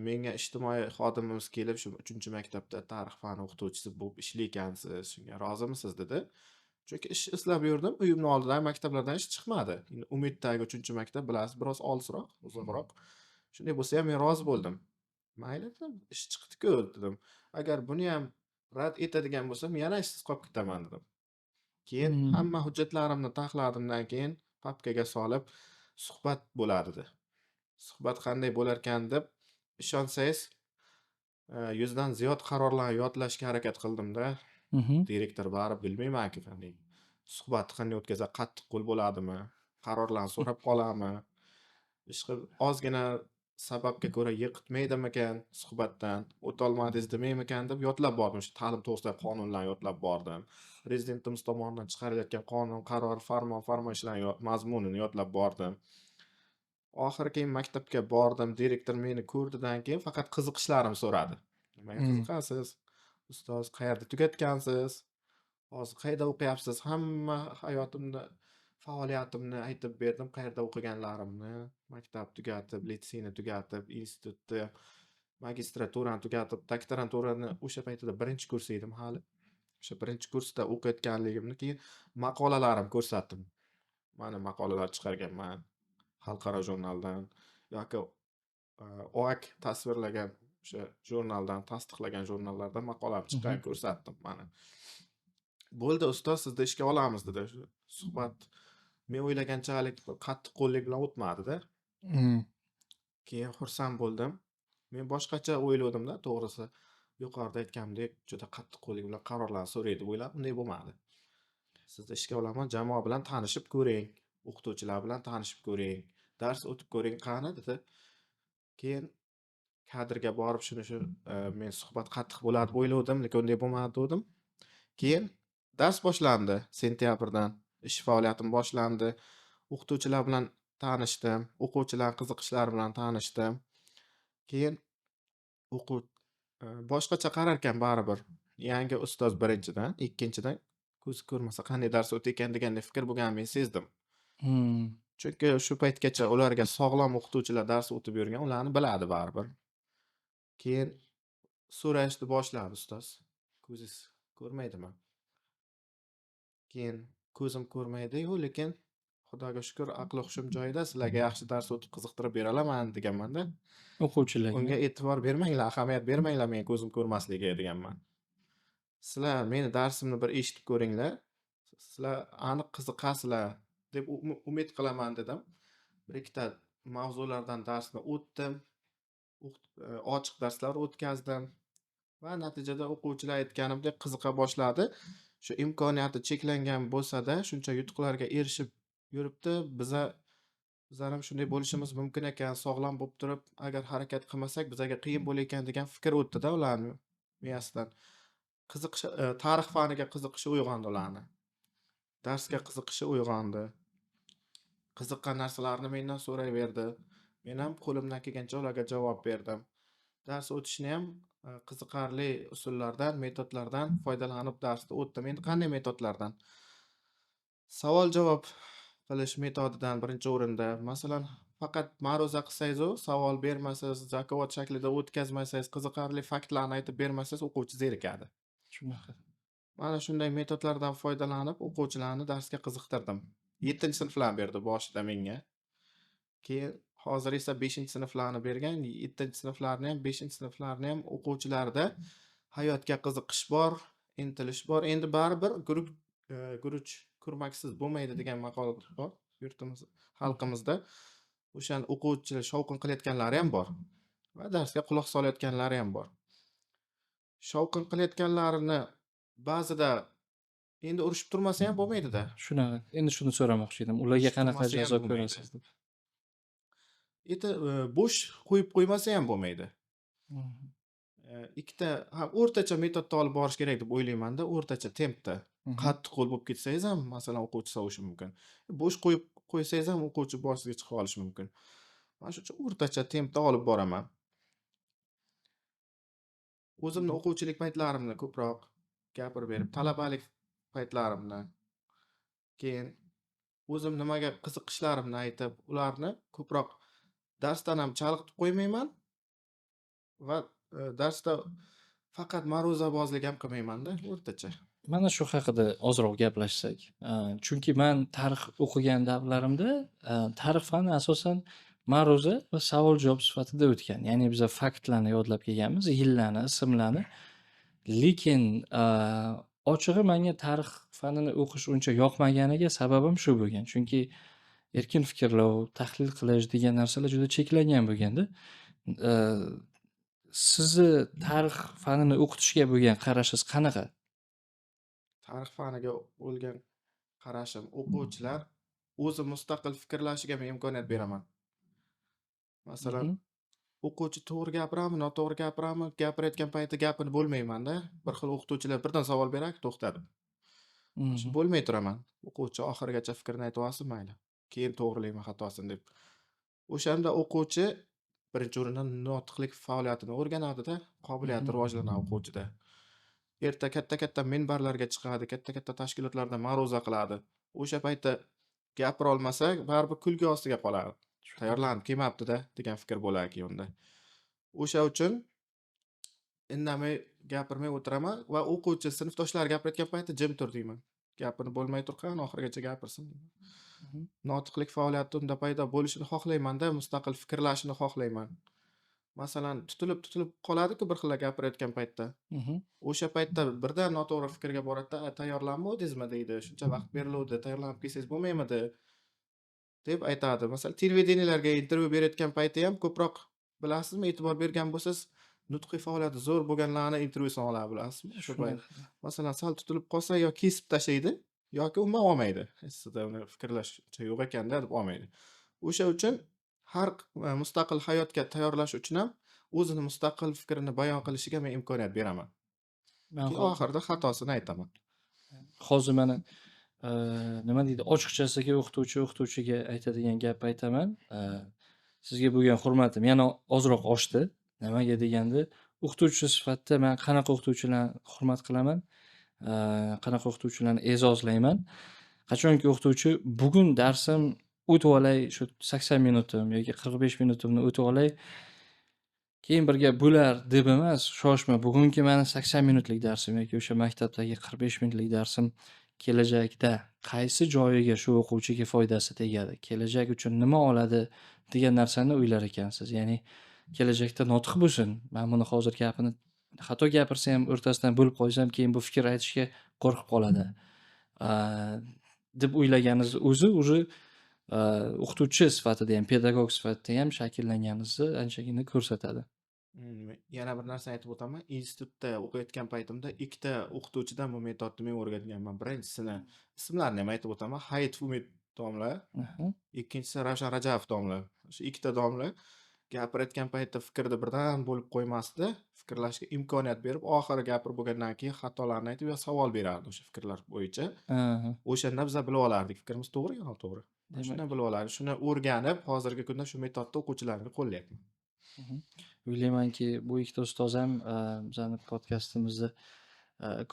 menga ijtimoiy xodimimiz kelib, shu 3-maktabda tarix fani o'qituvchisi bo'lib ishlaykansiz, shunga rozimisiz dedi. Chunki ish izlab yurdim, uyimni oldidagi maktablardan ish chiqmadi. Endi Umiddagi 3-maktab bilasiz, biroz olisroq, uzoqroq. Shunday bo'lsa ham men rozi bo'ldim. Mayli dedim, ish chiqdi-ku dedim. Agar buni ham rad etadigan bo'lsam, yana ishsiz qolib ketaman dedim. Keyin hamma hujjatlarimni taxladimdan keyin papkaga solib suhbat bo'ladi dedi. Suhbat qanday bo'larkan deb ishonsangiz, 100 dan ziyod qarorlarni yodlashga harakat qildimda. Direktor baribir bilmayman-ku qanday. Suhbatni qanday o'tkazadi, qattiq qo'l bo'ladimi, qarorlarni so'rab qoladimi? Ishqilib ozgina Sababga ko'ra yiqitmaydimikan suhbatdan, o'tolmadingiz demaymikan deb yodlab bordim. O'sha ta'lim to'g'risidagi qonunlarni yodlab bordim. Prezidentimiz tomonidan chiqarilayotgan qonun, qaror, farmon, farmoyishlarni mazmunini yodlab bordim. Oxiri keyin maktabga bordim. Direktor meni ko'rdidan keyin faqat qiziqishlarimni so'radi. Nimaga qiziqasiz? Ustoz, qayerda tugatgansiz? Hozir qayerda o'qiyapsiz? Hamma hayotimni, faoliyatimni aytib berdim, qayerda o'qiganlarimni, maktab tugatib, litseyni tugatib, institutni, magistraturani tugatib, doktoranturani o'sha paytida birinchi kurs edim hali. O'sha birinchi kursda o'qiyotganligimni keyin maqolalarimni ko'rsatdim. Mana maqolalar chiqarganman xalqaro jurnaldan yoki OAK tasvirlagan o'sha jurnaldan, tasdiqlagan jurnallardan maqolam chiqqan ko'rsatdim mana. Bo'ldi ustoz, sizni ishga olamiz dedi. Shu suhbat men o'ylaganchalik qattiqqo'llik bilan o'tmadi-da. Keyin xursand bo'ldim. Men boshqacha o'ylovdim-da, to'g'risi. Yuqorida aytganimdek, juda qattiqqo'llik bilan qarorlarni so'raydi deb o'ylab, unday bo'lmadi. Sizni ishga olaman, jamoa bilan tanishib ko'ring, o'qituvchilar bilan tanishib ko'ring, dars o'tib ko'ring qani dedi. Keyin kadrga borib shuni shu men suhbat qattiq bo'ladi deb o'ylovdim, lekin unday bo'lmadi dedim. Keyin dars boshlandi sentyabrdan. Ish faoliyatim boshlandi. O'qituvchilar bilan tanishdim, o'quvchilar qiziqishlari bilan tanishdim. Keyin o'quv boshqacha qararkan baribir. Yangi ustoz birinchidan, ikkinchidan ko'zi ko'rmasa qanday dars o'tar degandek fikr bo'lganini men sezdim. Chunki shu paytgacha ularga sog'lom o'qituvchilar dars o'tib yurgan, ularni biladi baribir. Keyin so'rashni boshladi ustoz. Ko'zingiz ko'rmaydimi? Keyin ko'zim ko'rmaydi-yu, lekin Xudoga shukur aqli hushim joyida, sizlarga yaxshi dars o'tib qiziqtirib bera olaman deganman-da. O'quvchilarga. Unga e'tibor bermanglar, ahamiyat bermanglar meni ko'zim ko'rmasligiga deganman. Sizlar meni darsimni bir eshitib ko'ringlar. Sizlar aniq qiziqasizlar deb umid qilaman dedim. Bir ikkita mavzulardan darsni o'tdim. Ochiq darslar o'tkazdim va natijada o'quvchilar aytganimdek qiziqa boshladi. Shu imkoniyati cheklangan bo'lsa-da, shuncha yutuqlarga erishib yuribdi. Bizlar ham shunday bo'lishimiz mumkin ekan, sog'lom bo'lib turib, agar harakat qilmasak, bizaga qiyin bo'lar degan fikr o'tdi-da ularni miyasidan. Qiziqish, tarix faniga qiziqishi uyg'ondi ularni. Darsga qiziqishi uyg'ondi. Qiziqqan narsalarni mendan so'rayverdi. Men ham qo'limdan kelgancha ularga javob berdim. Dars o'tishni ham qiziqarli usullardan, metodlardan foydalanib darsni o'tdim. Endi qanday metodlardan? Savol-javob qilish metodidan birinchi o'rinda. Masalan, faqat ma'ruza qilsangiz-u, savol bermasangiz, zakovat shaklida o'tkazmasangiz, qiziqarli faktlarni aytib bermasangiz, o'quvchi zerikadi. Shunaqa. Mana shunday metodlardan foydalanib o'quvchilarni darsga qiziqtirdim. 7-sinflarni berdi boshida menga. Keyin hozir esa 5-sinflarni bergan, 7-sinflarni ham, 5-sinflarni ham o'quvchilarda hayotga qiziqish bor, intilish bor. Endi baribir guruch kurmaksiz bo'lmaydi degan maqol bor yurtimiz, xalqimizda. O'shani o'quvchilar shovqin qilayotganlari ham bor va darsga quloq solayotganlari ham bor. Shovqin qilayotganlarini ba'zida endi urushib turmasa ham bo'lmaydi-da. Shunaqa. Endi shuni so'ramoqchi edim. Ularga Urushib qanaqa turmasa ham jazo bo'lmaydi. ko'rasiz deb. Endi bo'sh qo'yib qo'ymasa ham bo'lmaydi. Ikkita ha, o'rtacha metodda olib borish kerak deb o'ylayman-da, o'rtacha tempda. Qattiqqo'l bo'lib ketsangiz ham, masalan, o'quvchi sovishi mumkin. Bo'sh qo'yib qo'ysangiz ham o'quvchi boshingizga chiqib olishi mumkin. Mana shu o'rtacha tempda olib boraman. O'zimni o'quvchilik paytlarimni ko'proq gapirib berib, talabalik paytlarimni, keyin o'zim nimaga qiziqishlarimni aytib, ularni ko'proq darsdan ham chalg'itib qo'ymayman va darsda faqat ma'ruzabozlik ham qilmayman-da, o'rtacha. Mana shu haqida ozroq gaplashsak. Chunki man tarix o'qigan davrlarimda, tarix fani asosan ma'ruza va savol-javob sifatida o'tgan. Ya'ni biza faktlarni yodlab kelganmiz, yillarni, ismlarni. Lekin, ochig'i menga tarix fanini o'qish uncha yoqmaganiga sababim shu bo'lgan. Chunki erkin fikrlov, tahlil qilish degan narsalar juda cheklangan bo'lganda. Sizni tarix fanini o'qitishga bo'lgan qarashingiz qanaqa? Tarix faniga bo'lgan qarashim, o'quvchilar o'zi mustaqil fikrlashiga men imkoniyat beraman. Masalan, O'quvchi to'g'ri gapiradimi, noto'g'ri gapiradimi, gapirayotgan payti gapini bo'lmayman-da. Bir xil o'qituvchilar birdan savol beradi, to'xtatib. Shu bo'lmay turaman. O'quvchi oxirigacha fikrini aytib olsin, mayli. Keyin to'g'rilayman xatosini deb. O'shanda o'quvchi birinchi o'rinda notiqlik faoliyatini o'rganadi-da, qobiliyati rivojlanadi o'quvchida. Erta katta-katta minbarlarga chiqadi, katta-katta tashkilotlarda ma'ruza qiladi. O'sha paytda gapira olmasa, baribir kulgi ostiga qoladi. Tayyorlanib kelmabdi-da degan fikr bo'ladi keyin unda. O'sha uchun indamay gapirmay o'tiraman va o'quvchi sinfdoshlari gapirayotgan paytda jim tur deyman. Gapini bo'lmay turqan, oxirigacha gapirsin deyman. Notiqlik faoliyati unda paydo bo'lishini xohlayman-da, mustaqil fikrlashini xohlayman. Masalan, tutilib-tutilib qoladi-ku bir xillar gapirayotgan paytda. O'sha paytda birdan noto'g'ri fikrga boradida, "A, tayyorlanmovdingizmi?" deydi. "Shuncha vaqt beriluvdi, tayyorlanib kelsangiz bo'lmaymidi?" deb aytadi. Masalan, televideniyelarga intervyu berayotgan payti ham ko'proq bilasizmi, e'tibor bergan bo'lsangiz, nutqiy faoliyati zo'r bo'lganlarni intervyusini oladi, bilasizmi o'sha payt. Shunaqa. Masalan, sal tutilib qolsa yo kesib tashlaydi yoki umuman olmaydi. Sizda uni fikrlash uncha yo'q ekanda deb olmaydi. O'sha uchun har mustaqil hayotga tayyorlash uchun ham o'zini mustaqil fikrini bayon qilishiga men imkoniyat beraman. Man Keyin oxirida xatosini aytaman. Hozir mana nima deydi, ochiqchasiga o'qituvchi o'qituvchiga aytadigan gap aytaman. Sizga bo'lgan hurmatim yana ozroq oshdi. Nimaga deganda, o'qituvchi sifatida men qanaqa o'qituvchilarni hurmat qilaman, qanaqa o'qituvchilarni e'zozlayman. Qachonki o'qituvchi bugun darsim o'tib olay, shu 80 minutim yoki 45 minutimni o'tib olay, keyin bir gap bo'lar deb emas, shoshma, bugungi mani 80 minutlik darsim yoki o'sha maktabdagi 45 minutlik darsim kelajakda qaysi joyiga shu o'quvchiga foydasi tegadi, kelajak uchun nima oladi degan narsani o'ylar ekansiz. Ya'ni kelajakda notiq bo'lsin. Men buni hozir gapini xato gapirsa ham o'rtasidan bo'lib qo'ysam, keyin bu fikr aytishga qo'rqib qoladi. Deb o'ylaganingiz o'zi уже o'qituvchi sifatida ham, pedagog sifatida ham shakllanganingizni anchagina ko'rsatadi. Yana bir narsa aytib o'taman. Institutda o'qiyotgan paytimda ikkita o'qituvchidan bu metodni men o'rganganman. Birinchisini ismlarini ham aytib o'taman. Hayitov Umid domla, ikkinchisi Ravshan Rajabov domla. Shu ikkita domla gapirayotgan paytda fikrni birdan bo'lib qo'ymasdi, fikrlashga imkoniyat berib, oxiri gapirib bo'lgandan keyin xatolarni aytib yo savol berardi o'sha fikrlar bo'yicha. O'shanda biz bilib olardik, fikrimiz to'g'ri yo noto'g'ri. Shundan bilib olardik. Shuni o'rganib, hozirgi kunda shu metodni o'quvchilarimga qo'llayapman. O'ylaymanki, bu ikkita ustoz ham bizani podkastimizni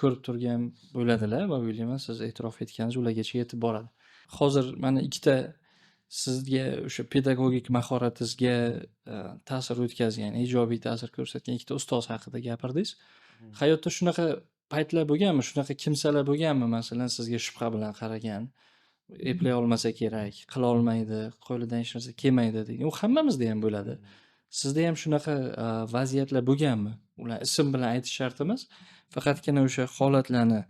ko'rib turgan bo'ladilar va o'ylayman siz e'tirof etganingiz ulargacha yetib boradi. Hozir mana ikkita sizga o'sha pedagogik mahoratingizga ta'sir o'tkazgan, ijobiy ta'sir ko'rsatgan ikkita ustoz haqida gapirdingiz. Hayotda shunaqa paytlar bo'lganmi, shunaqa kimsalar bo'lganmi, masalan, sizga shubha bilan qaragan, eplay olmasa kerak, qila olmaydi, qo'lidan hech narsa kelmaydi degan. U hammamizda ham bo'ladi. Sizda ham shunaqa vaziyatlar bo'lganmi? Ular ism bilan aytish shart emas, faqatgina o'sha holatlarni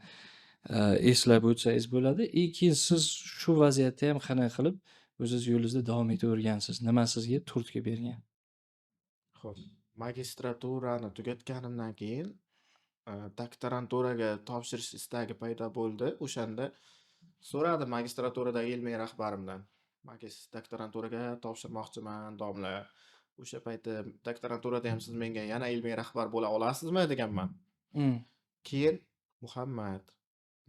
eslab o'tsangiz bo'ladi. И keyin siz shu vaziyatda ham qanday qilib o'ziz yo'lingizda davom etavergansiz? Nima sizga turtki bergan? Xo'p, magistraturani tugatganimdan keyin doktoranturaga topshirish istagi paydo bo'ldi. O'shanda so'radim magistraturadagi ilmiy rahbarimdan. Doktoranturaga topshirmoqchiman, domla. O'sha payti doktoranturada ham siz menga yana ilmiy rahbar bo'la olasizmi deganman. Keyin Muhammad,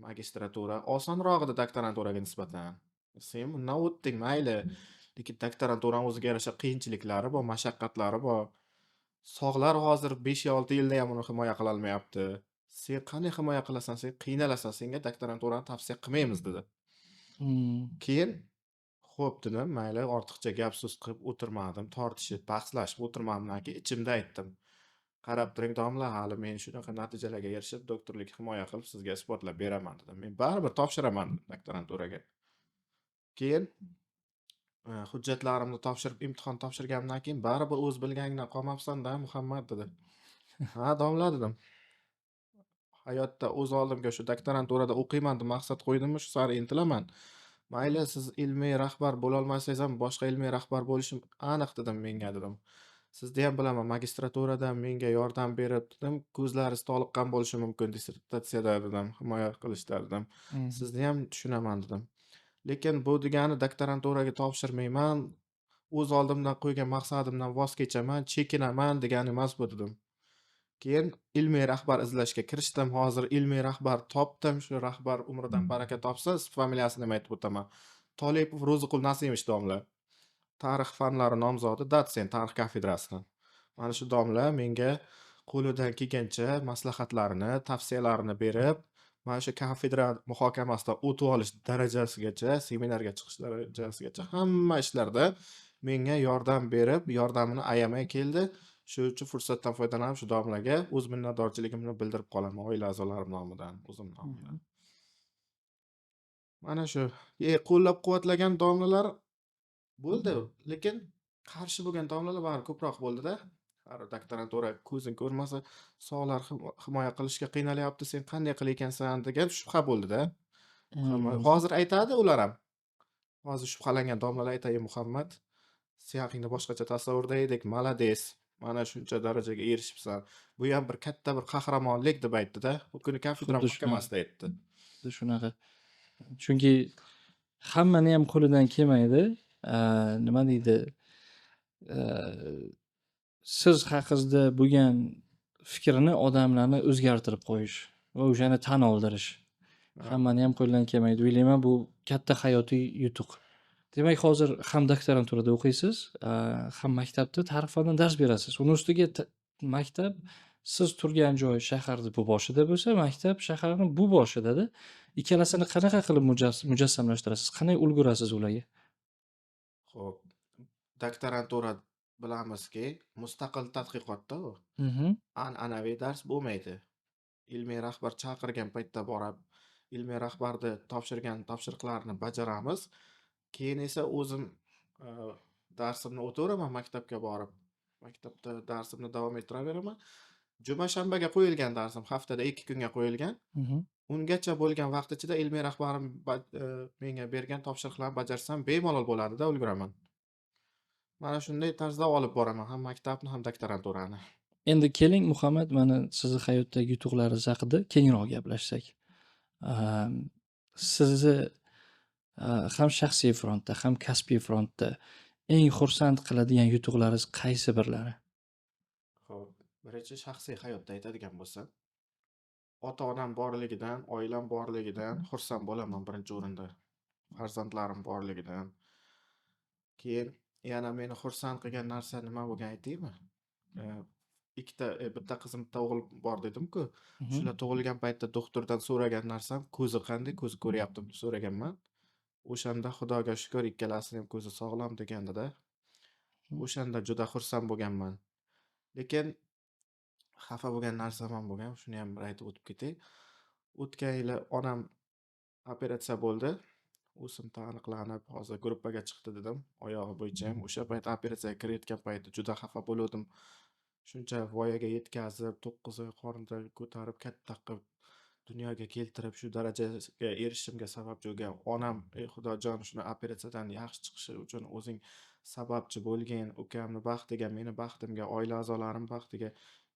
magistratura osonroq edi doktoranturaga nisbatan. Sen bundan o'tding, mayli. Lekin doktoranturani o'ziga yarasha qiyinchiliklari bor, mashaqqatlari bor. Sog'lar hozir 5-6 yilda ham uni himoya qilolmayapti. Sen qanday himoya qilasan? Sen qiynalasan, senga doktoranturani tavsiya qilmaymiz dedi. Keyin xo'p dedim, mayli, ortiqcha gap so'z qilib o'tirmadim, tortishib, bahslashib o'tirmadimdan keyin ichimda aytdim. Qarab turing domla, hali men shunaqa natijalarga erishib, doktorlik himoya qilib sizga isbotlab beraman dedim. Men baribir topshiraman dedim doktoranturaga. Keyin hujjatlarimni topshirib, imtihon topshirganimdan keyin baribir o'z bilganingdan qolmabsan-da, Muhammad dedi. Ha, domla dedim. Hayotda o'z oldimga shu doktoranturada o'qiyman deb maqsad qo'ydimmi, shu sari intilaman. Mayli, siz ilmiy rahbar bo'lolmasangiz ham boshqa ilmiy rahbar bo'lishim aniq dedim menga dedim. Sizni ham bilaman, magistraturada menga yordam berib dedim, ko'zlaringiz toliqqan bo'lishi mumkin dissertatsiyada dedim, himoya qilishda dedim. Sizni ham tushunaman dedim. Lekin bu degani doktoranturaga topshirmayman, O'z oldimdan qo'ygan maqsadimdan voz kechaman, chekinaman degani emas bu dedim. Keyin ilmiy rahbar izlashga kirishdim. Hozir ilmiy rahbar topdim. Shu rahbar umridan baraka topsin. Familiyasini ham aytib o'taman. Tolipov Ro'ziqul Nasimovich domla. Tarix fanlari nomzodi, dotsent, tarix kafedrasidan. Mana shu domla menga qo'lidan kelgancha maslahatlarini, tavsiyalarini berib, mana shu kafedra muhokamasidan o'tib olish darajasigacha, seminarga chiqish darajasigacha hamma ishlarda menga yordam berib, yordamini ayamay keldi. Shu uchun fursatdan foydalanib shu domlaga o'z minnatdorchiligimni bildirib qolaman oila a'zolarim nomidan, o'zim nomimdan. Mana shu qo'llab-quvvatlagan domlalar bo'ldi, lekin qarshi bo'lgan domlalar baribir ko'proq bo'ldi-da. Har doktorantura ko'zing ko'rmasa, sog'lar himoya qilishga qiynalyapti, sen qanday qilar ekansan degan shubha bo'ldi-da. Hozir aytadi ular ham. Hozir shubhalangan domlalar aytadi, Muhammad, sen haqingda boshqacha tasavvurda edik, молодец. Mana shuncha darajaga erishibsan. Bu ham bir katta bir qahramonlik deb aytdi-da. U kuni kafedra muhokamasida aytdi. Xuddi shunaqa. Chunki hammani ham qo'lidan kelmaydi. Nima deydi? Siz haqingizda bo'lgan fikrini odamlarni o'zgartirib qo'yish va o'shani tan oldirish. Hammani ham qo'lidan kelmaydi. O'ylayman, bu katta hayotiy yutuq. Demak, hozir ham doktoranturada o'qiysiz, ham maktabda tarix fanidan dars berasiz. Uni ustiga maktab siz turgan joy shaharni bu boshida bo'lsa, maktab shaharni bu boshida-da. Ikkalasini qanaqa qilib mujassamlashtirasiz? Qanday ulgurasiz ularga? Xo'p, doktorantura bilamizki, mustaqil tadqiqotda u. An'anaviy dars bo'lmaydi. Ilmiy rahbar chaqirgan paytda borib, ilmiy rahbarni topshirgan topshiriqlarini bajaramiz. Keyin esa o'zim darsimni o'taveraman maktabga borib. Maktabda darsimni davom ettiraveraman. Juma shanbaga qo'yilgan darsim, haftada 2 kunga qo'yilgan. Ungacha bo'lgan vaqt ichida ilmiy rahbarim menga bergan topshiriqlarni bajarsam bemalol bo'ladida, ulguraman. Mana shunday tarzda olib boraman ham maktabni, ham doktoranturani. Endi keling, Muhammad, mana sizni hayotdagi yutuqlaringiz haqida kengroq gaplashsak. Sizni ham shaxsiy frontda, ham kasbiy frontda eng xursand qiladigan yutuqlaringiz qaysi birlari? Xo'p, birinchi shaxsiy hayotda aytadigan bo'lsam, ota-onam borligidan, oilam borligidan xursand bo'laman birinchi o'rinda. Farzandlarim borligidan. Keyin yana meni xursand qilgan narsa nima bo'lgan aytaymi? Ikkita, bitta qizim, bitta o'g'lim bor dedim-ku. Shular tug'ilgan paytda doktordan so'ragan narsam, ko'zi qanday, ko'zi ko'ryaptimi deb so'raganman. O'shanda Xudoga shukr, ikkalasini ham ko'zi sog'lom degandida. O'shanda juda xursand bo'lganman. Lekin xafa bo'lgan narsam ham bo'lgan, shuni ham bir aytib o'tib ketay. O'tgan yili onam operatsiya bo'ldi. O'simta aniqlanib, hozir gruppaga chiqdi dedim. Oyog'i bo'yicha ham o'sha payt operatsiyaga kirayotgan payti juda xafa bo'luvdim. Shuncha voyaga yetkazib, 9 oy qornida ko'tarib, katta qilib dunyoga keltirib, shu darajaga erishishimga sababchi bo'lgan onam, ey Xudojon, shuni operatsiyadan yaxshi chiqishi uchun o'zing sababchi bo'lgin, ukamni baxtiga, meni baxtimga, oila a'zolarim baxtiga,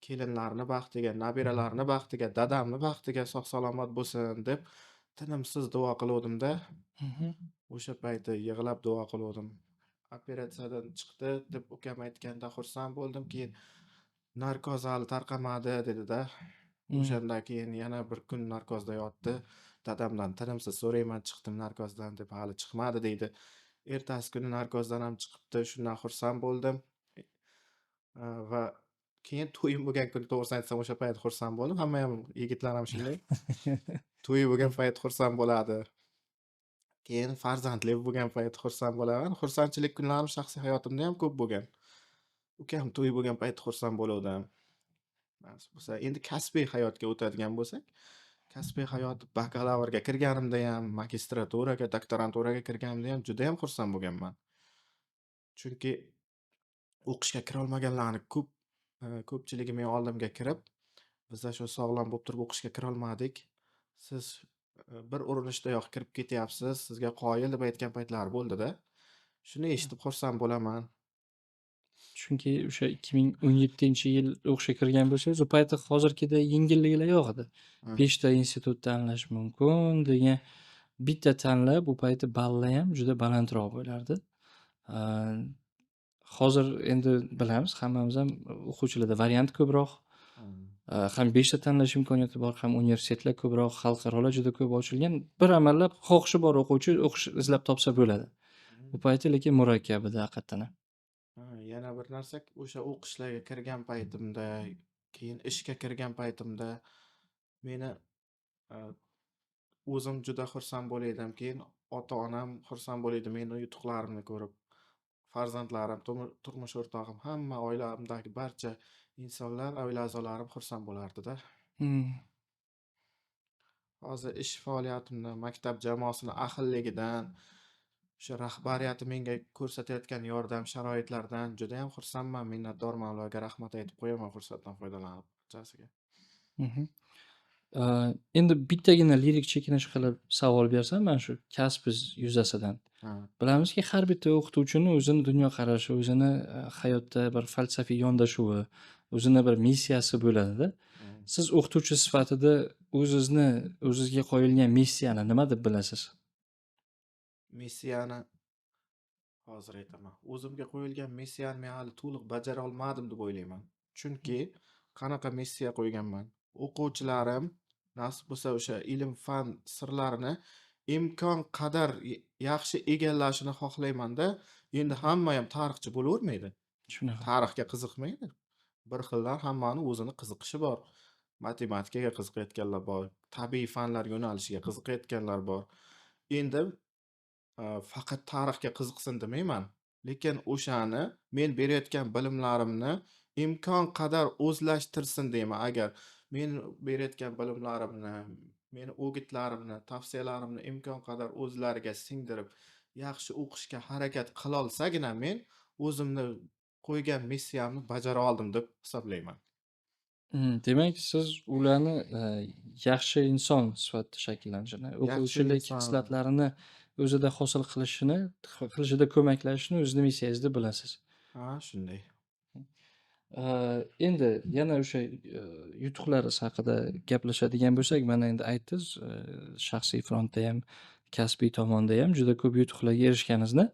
kelinlarni baxtiga, nabiralarni baxtiga, dadamni baxtiga sog' salomat bo'lsin deb tinimsiz duo qiluvdim-da. O'sha payti yig'lab duo qiluvdim. Operatsiyadan chiqdi deb ukam aytganda xursand bo'ldim. Keyin narkoz hali tarqamadi dedi-da. O'shanda keyin yana bir kun narkozda yotdi. Dadamdan tinimsiz so'rayman, chiqdim narkozdan deb, hali chiqmadi deydi. Ertasi kuni narkozdan ham chiqibdi, shundan xursand bo'ldim. Va keyin to'yim bo'lgan kuni, to'g'risini aytsam, o'sha payt xursand bo'ldim. Hamma ham, yigitlar ham shunday. To'yi bo'lgan payt xursand bo'ladi. Keyin farzandli bo'lgan payt xursand bo'laman. Xursandchilik kunlarim shaxsiy hayotimda ham ko'p bo'lgan. Ukam to'yi bo'lgan payt xursand bo'luvdim. Nasib bo'lsa, endi kasbiy hayotga o'tadigan bo'lsak, kasbiy hayot bakalavrga kirganimda ham, magistraturaga, doktoranturaga kirganimda ham juda ham xursand bo'lganman. Chunki o'qishga kirolmaganlarni ko'pchiligi mening oldimga kirib, biza shu sog'lom bo'lib turib o'qishga kirolmadik. Siz bir urinishdayoq kirib ketyapsiz, sizga qoyil deb aytgan paytlari bo'ldi-da. Shuni eshitib xursand bo'laman. Chunki o'sha 2017-yil o'qishga kirgan bo'lsangiz, u payti hozirgiday yengilliklar yo'q edi. 5 ta institut tanlash mumkin degan, bitta tanlab, u payti balli ham juda balandroq bo'lardi. Hozir endi bilamiz, hammamiz ham o'quvchilarda variant ko'proq. Ham 5 ta tanlash imkoniyati bor, ham universitetlar ko'proq, xalqarolar juda ko'p ochilgan. Bir amallab xohishi bor o'quvchi o'qish izlab topsa bo'ladi. U payti lekin murakkab edi haqiqatdan ham. Ha, yana bir narsa, o'sha o'qishlarga kirgan paytimda, keyin ishga kirgan paytimda meni o'zim juda xursand bo'lardim. Keyin ota-onam xursand bo'lardi meni yutuqlarimni ko'rib. Farzandlarim, turmush o'rtog'im, hamma oilamdagi barcha insonlar, oila a'zolarim xursand bo'lardida. Hozir ish faoliyatimda maktab jamoasini ahilligidan, o'sha rahbariyati menga ko'rsatayotgan yordam sharoitlardan judayam xursandman, minnatdorman. Ularga rahmat aytib qo'yaman fursatdan foydalanib barchasiga. Endi bittagina lirik chekinish qilib savol bersam mana shu kasbingiz yuzasidan. Ha. Bilamizki, har bitta o'qituvchini o'zini dunyoqarashi, o'zini hayotda bir falsafiy yondashuvi, o'zini bir missiyasi bo'ladida. Siz o'qituvchi sifatida o'zizni o'zizga qo'yilgan missiyani nima deb bilasiz? Missiyani hozir aytaman. O'zimga qo'yilgan missiyani men hali to'liq bajara olmadim deb o'ylayman. Chunki qanaqa missiya qo'yganman? O'quvchilarim nasib bo'lsa o'sha ilm-fan sirlarini imkon qadar yaxshi egallashini xohlaymanda. Endi hamma ham tarixchi bo'lavermaydi. Shunaqa. Tarixga qiziqmaydi. Bir xillar, hammani o'zini qiziqishi bor. Matematikaga qiziqayotganlar bor, tabiiy fanlar yo'nalishiga qiziqayotganlar bor. Endi faqat tarixga qiziqsin demayman, lekin o'shani men berayotgan bilimlarimni imkon qadar o'zlashtirsin deyman. Agar men berayotgan bilimlarimni, meni o'gitlarimni, tavsiyalarimni imkon qadar o'zlariga singdirib, yaxshi o'qishga harakat qilolsagina, men o'zimni qo'ygan missiyamni bajara oldim deb hisoblayman. Demak, siz ularni yaxshi inson sifatida shakllanishini, Yaxshi o'quvchilik inson. xislatlarini o'zida hosil qilishida ko'maklashishni o'zizni missiyangiz deb bilasiz. Ha, shunday. Endi yana o'sha yutuqlaringiz haqida gaplashadigan bo'lsak, mana endi aytdingiz, shaxsiy frontdayam, kasbiy tomondayam juda ko'p yutuqlarga erishganingizni.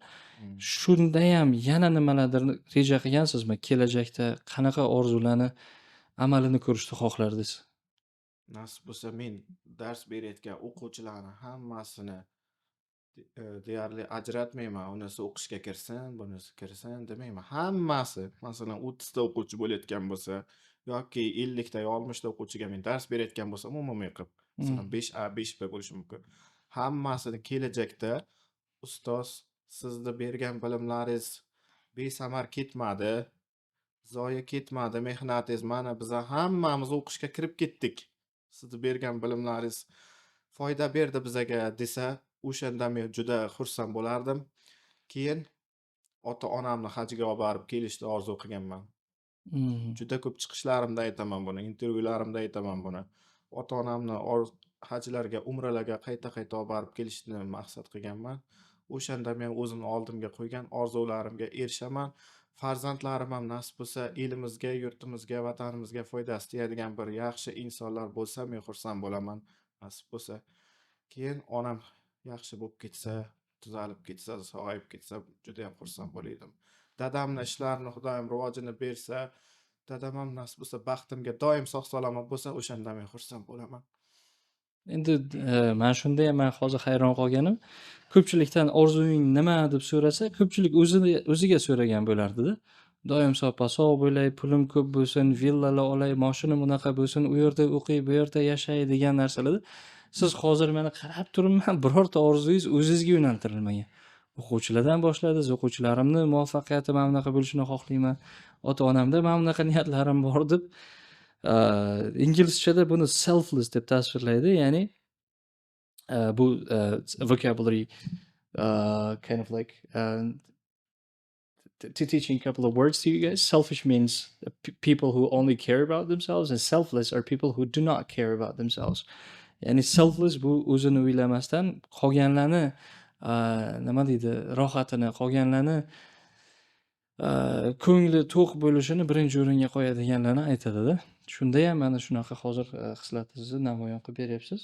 Shundayam yana nimalardirni reja qilgansizmi? Kelajakda qanaqa orzularni amalini ko'rishni xohlardingiz? Nasib bo'lsa, men dars berayotgan o'quvchilarni hammasini deyarli ajratmayman. Unisi o'qishga kirsin, bunisi kirsin demayman. Hammasi, masalan, 30 ta o'quvchi bo'layotgan bo'lsa yoki 50 ta yo 60 ta o'quvchiga men dars berayotgan bo'lsam, umumiy qilib, masalan, 5A, 5B bo'lishi mumkin. Hammasini kelajakda ustoz, sizni bergan bilimlaringiz besamar ketmadi, zoye ketmadi mehnatingiz. Mana biza hammamiz o'qishga kirib ketdik. Sizni bergan bilimlaringiz foyda berdi bizaga desa, o'shanda men juda xursand bo'lardim. Keyin ota-onamni hajga olib borib kelishni orzu qilganman. Juda ko'p chiqishlarimda aytaman buni, intervyularimda aytaman buni. Ota-onamni hajlarga, umralarga qayta-qayta olib borib kelishni maqsad qilganman. O'shanda men o'zimni oldimga qo'ygan orzularimga erishaman. Farzandlarim ham nasib bo'lsa elimizga, yurtimizga, vatanimizga foydasi tegadigan bir yaxshi insonlar bo'lsa, men xursand bo'laman, nasib bo'lsa. Keyin onam yaxshi bo'lib ketsa, tuzalib ketsa, sog'ayib ketsa, judayam xursand bo'lardim. Dadamni ishlarini Xudoyim rivojini bersa, dadam ham nasib bo'lsa baxtimga doim sog' salomat bo'lsa, o'shanda men xursand bo'laman. Endi mana shundayam man hozir hayron qolganim, ko'pchilikdan orzuing nima deb so'rasa, ko'pchilik o'zini o'ziga so'ragan bo'lardida. Doim soppa-sog' bo'lay, pulim ko'p bo'lsin, villalar olay, moshinam unaqa bo'lsin, u yerda o'qiy, bu yerda yashay degan narsalarda. Siz hozir mana qarab turibman, birorta orzungiz o'zizga yo'naltirilmagan. O'quvchilardan boshladingiz, o'quvchilarimni muvaffaqiyati mana bunaqa bo'lishini xohlayman, ota-onamda mana bunaqa niyatlarim bor deb. Inglizchada buni selfless deb tasvirlaydi, ya'ni bu vocabulary, kind of like to teaching a couple of words to you guys. Selfish means people who only care about themselves, and selfless are people who do not care about themselves. Ya'ni selfless bu o'zini o'ylamasdan qolganlarni nima deydi, rohatini, qolganlarni ko'ngli to'q bo'lishini birinchi o'ringa qo'yadiganlarni aytadida. Shundayam mana shunaqa hozir hislatingizni namoyon qilib beryapsiz.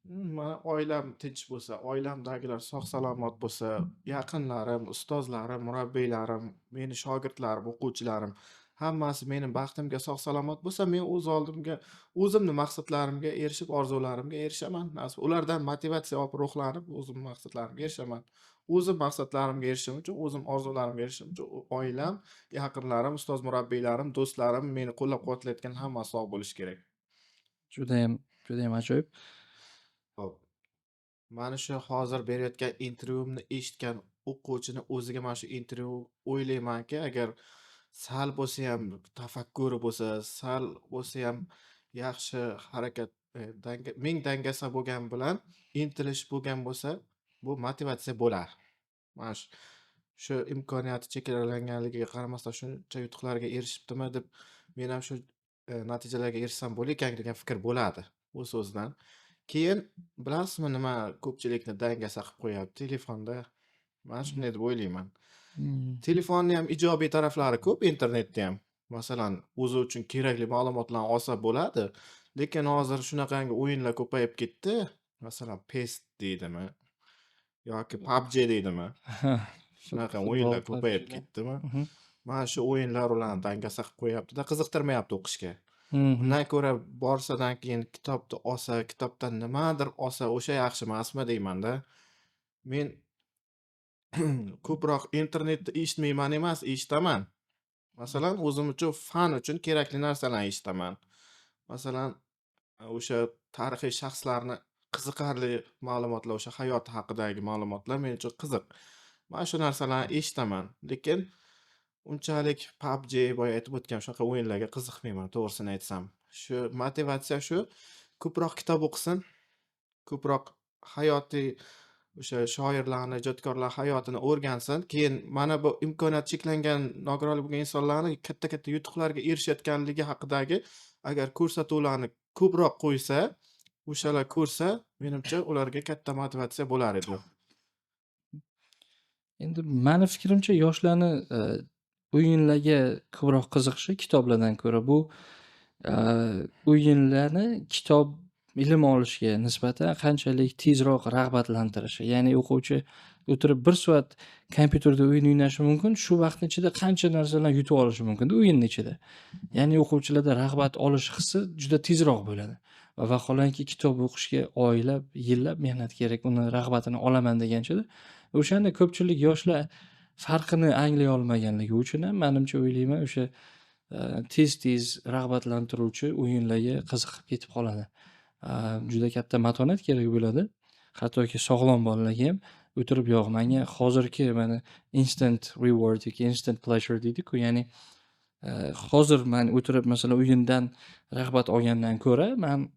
Mani oilam tinch bo'lsa, oilamdagilar sog' salomat bo'lsa, yaqinlarim, ustozlarim, murabbiylarim, meni shogirdlarim, o'quvchilarim hammasi meni baxtimga sog' salomat bo'lsa, men o'z oldimga o'zimni maqsadlarimga erishib, orzularimga erishaman. Nasib ulardan motivatsiya olib, ruhlanib o'zimni maqsadlarimga erishaman. O'zim maqsadlarimga erishishim uchun, o'zim orzularimga erishishim uchun oilam, yaqinlarim, ustoz murabbiylarim, do'stlarim, meni qo'llab-quvvatlayotgan hammasi sog' bo'lishi kerak. Judayam, judayam ajoyib. Xo'p. Mana shu hozir berayotgan intervyumni eshitgan o'quvchini o'ziga mana shu intervyu o'ylaymanki, agar sal bo'lsayam tafakkuri bo'lsa, sal bo'lsayam yaxshi harakat, danga ming dangasa bo'lgan bilan intilish bo'lgan bo'lsa, bu motivatsiya bo'lar. Mana shu imkoniyati chegaralanganligiga qaramasdan shuncha yutuqlarga erishibdimi deb men ham shu natijalarga erishsam bo'lar degan fikr bo'ladi o'z-o'zidan. Keyin bilasizmi nima ko'pchilikni dangasa qilib qo'yapti? Telefonda. Man shunday deb o'ylayman. Telefonni ham ijobiy taraflari ko'p, internetni ham. Masalan, o'zi uchun kerakli ma'lumotlarni olsa bo'ladi. Lekin hozir shunaqangi o'yinlar ko'payib ketdi. Masalan, PES deydimi yoki PUBG deydimi? Shunaqa o'yinlar ko'payib ketdimi? Mana shu o'yinlar ularni dangasa qilib qo'yapti-da, qiziqtirmayapti o'qishga. Undan ko'ra borsadan keyin kitobni olsa, kitobdan nimadir olsa, o'sha yaxshi emasmi deyman-da. Men ko'proq internetda eshitmayman emas, eshitaman. Masalan, o'zim uchun fan uchun kerakli narsalarni eshitaman. Masalan, o'sha tarixiy shaxslarni qiziqarli ma'lumotlar, o'sha hayoti haqidagi ma'lumotlar men uchun qiziq. Mana shu narsalarni eshitaman. Lekin unchalik PUBG, boya aytib o'tgan shunaqa o'yinlarga qiziqmayman, to'g'risini aytsam. Shu motivatsiya shu, ko'proq kitob o'qisin, ko'proq hayotiy o'sha shoirlarni, ijodkorlar hayotini o'rgansin. Keyin mana bu imkoniyati cheklangan, nogironligi bo'lgan insonlarni katta-katta yutuqlarga erishayotganligi haqidagi agar ko'rsatuvlarni ko'proq qo'ysa, o'shalar ko'rsa, menimcha ularga katta motivatsiya bo'lar edi. Endi mani fikrimcha, yoshlarni o'yinlarga ko'proq qiziqishi kitoblardan ko'ra bu o'yinlarni kitob, ilm olishga nisbatan qanchalik tezroq rag'batlantirishi. Ya'ni o'quvchi o'tirib 1 soat kompyuterda o'yin o'ynashi mumkin, shu vaqtni ichida qancha narsalarni yutib olishi mumkin-da o'yinni ichida. Ya'ni o'quvchilarda rag'bat olish hissi juda tezroq bo'ladi. Va vaholanki kitob o'qishga oylab, yillab mehnat kerak, uni rag'batini olaman deganchada. O'shanda ko'pchilik yoshlar farqini anglay olmaganligi uchun ham, manimcha, o'ylayman, o'sha tez-tez rag'batlantiruvchi o'yinlarga qiziqib ketib qoladi. Juda katta matonat kerak bo'ladi. Hattoki sog'lom bolalarga ham o'tirib, yo'q, menga hozirgi mana instant reward yoki instant pleasure deydi-ku, ya'ni hozir man o'tirib, masalan, o'yindan rag'bat olgandan ko'ra, man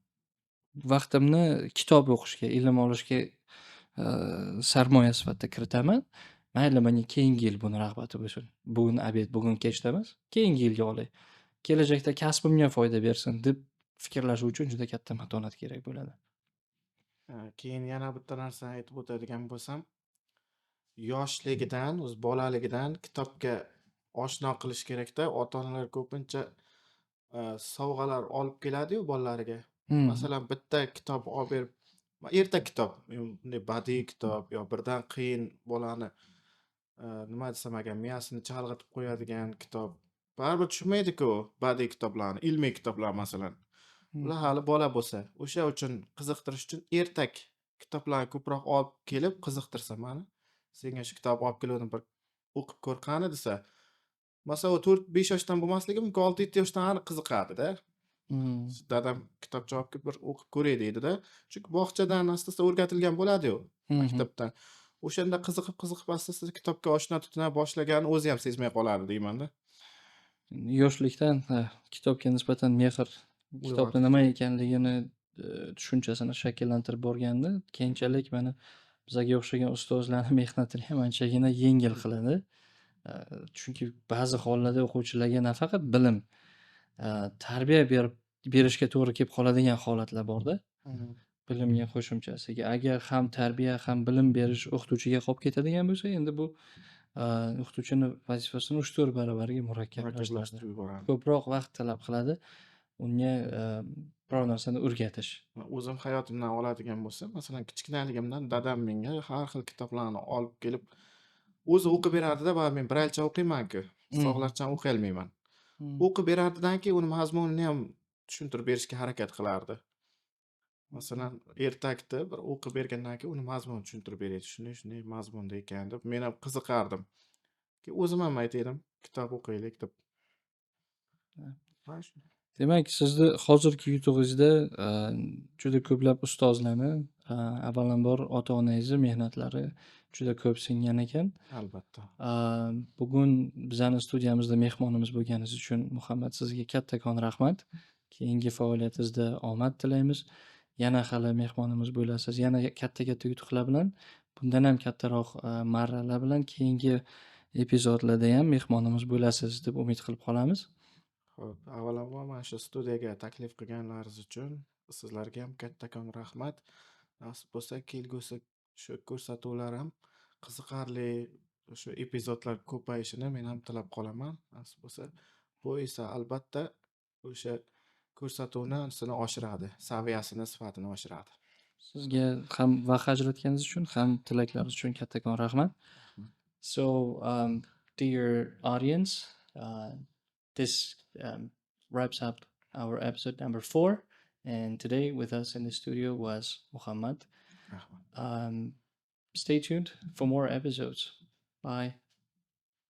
vaqtimni kitob o'qishga, ilm olishga sarmoya sifatida kiritaman. Mayli, menga keyingi yil buni rag'bati bo'lsin. Bugun обед, bugun kechda emas, keyingi yilga olay. Kelajakda kasbimga foyda bersin deb fikrlash uchun juda katta matonat kerak bo'ladi. Keyin yana bitta narsani aytib o'tadigan bo'lsam, yoshligidan, o'zi bolaligidan kitobga oshno qilish kerakda. Ota-onalar ko'pincha sovg'alar olib keladi-yu bolalariga. Masalan, bitta kitob olib berib, ertak kitob, bunday badiiy kitob yo birdan qiyin bolani nima desam ekan, miyasini chalg'itib qo'yadigan kitob. Baribir tushunmaydi-ku badiiy kitoblarni, ilmiy kitoblar masalan. Ular hali bola bo'lsa, o'sha uchun qiziqtirish uchun ertak kitoblarni ko'proq olib kelib qiziqtirsa, "Mana, senga shu kitobni olib keluvdim, bir o'qib ko'r qani" desa, masalan, u 4-5 yoshdan bo'lmasligi mumkin, 6-7 yoshdan aniq qiziqadi-da. Dadam kitobcha olib kelib bir o'qib ko'ray deydi-da. Chunki bog'chadan asta-asta o'rgatilgan bo'ladi-yu maktabdan. O'shanda qiziqib, qiziqib asta-asta kitobga oshno tutina boshlaganini o'zi ham sezmay qoladi deyman-da. Yoshlikdan kitobga nisbatan mehr, kitobni nima ekanligini tushunchasini shakllantirib borganda, keyinchalik mana bizlarga o'xshagan ustozlarni mehnatini ham anchagina yengil qiladi. Chunki ba'zi hollarda o'quvchilarga nafaqat bilim, tarbiya berib berishga to'g'ri kelib qoladigan holatlar borda. Bilimga qo'shimchasiga. Agar ham tarbiya, ham bilim berish o'qituvchiga qolib ketadigan bo'lsa, endi bu o'qituvchini vazifasini 3-4 baravarga murakkablashtiradi. Murakkablashtirib yuboradi. Ko'proq vaqt talab qiladi. Unga Biror narsani o'rgatish. O'zim hayotimdan oladigan bo'lsam, masalan, kichkinaligimdan dadam menga har xil kitoblarni olib kelib, o'zi o'qib berardida, baribir men braylcha o'qiyman-ku, sog'larcha o'qiy olmayman. O'qib berardidan keyin uni mazmunini ham tushuntirib berishga harakat qilardi. Masalan, ertakni bir o'qib bergandan keyin uni mazmunini tushuntirib beradi. Shunday, shunday mazmunda ekan deb men ham qiziqardim. Keyin o'zim ham aytardim, kitob o'qiylik deb. Mana shu. Demak, sizni hozirgi yutug'ingizda juda ko'plab ustozlarni, avvalambor ota-onangizni mehnatlari juda ko'p singgan ekan. Albatta. Bugun bizani studiyamizda mehmonimiz bo'lganingiz uchun, Muhammad, sizga kattakon rahmat. Keyingi faoliyatingizda omad tilaymiz. Yana hali mehmonimiz bo'lasiz. Yana katta-katta yutuqlar bilan, bundan ham kattaroq marralar bilan keyingi epizodlarda ham mehmonimiz bo'lasiz deb umid qilib qolamiz. Xo'p, avvalambor mana shu studiyaga taklif qilganlaringiz uchun sizlarga ham kattakon rahmat. Nasib bo'lsa, kelgusi shu ko'rsatuvlar ham qiziqarli, shu epizodlar ko'payishini men ham tilab qolaman. Nasib bo'lsa, bu esa albatta o'sha ko'rsatuvni oshiradi, saviyasini, sifatini oshiradi. Sizga ham vaqt ajratganingiz uchun, ham tilaklaringiz uchun kattakon rahmat. So, dear audience, this wraps up our episode number 4. And today with us in the studio was Muhammad. Rahmat. Stay tuned for more episodes. Bye.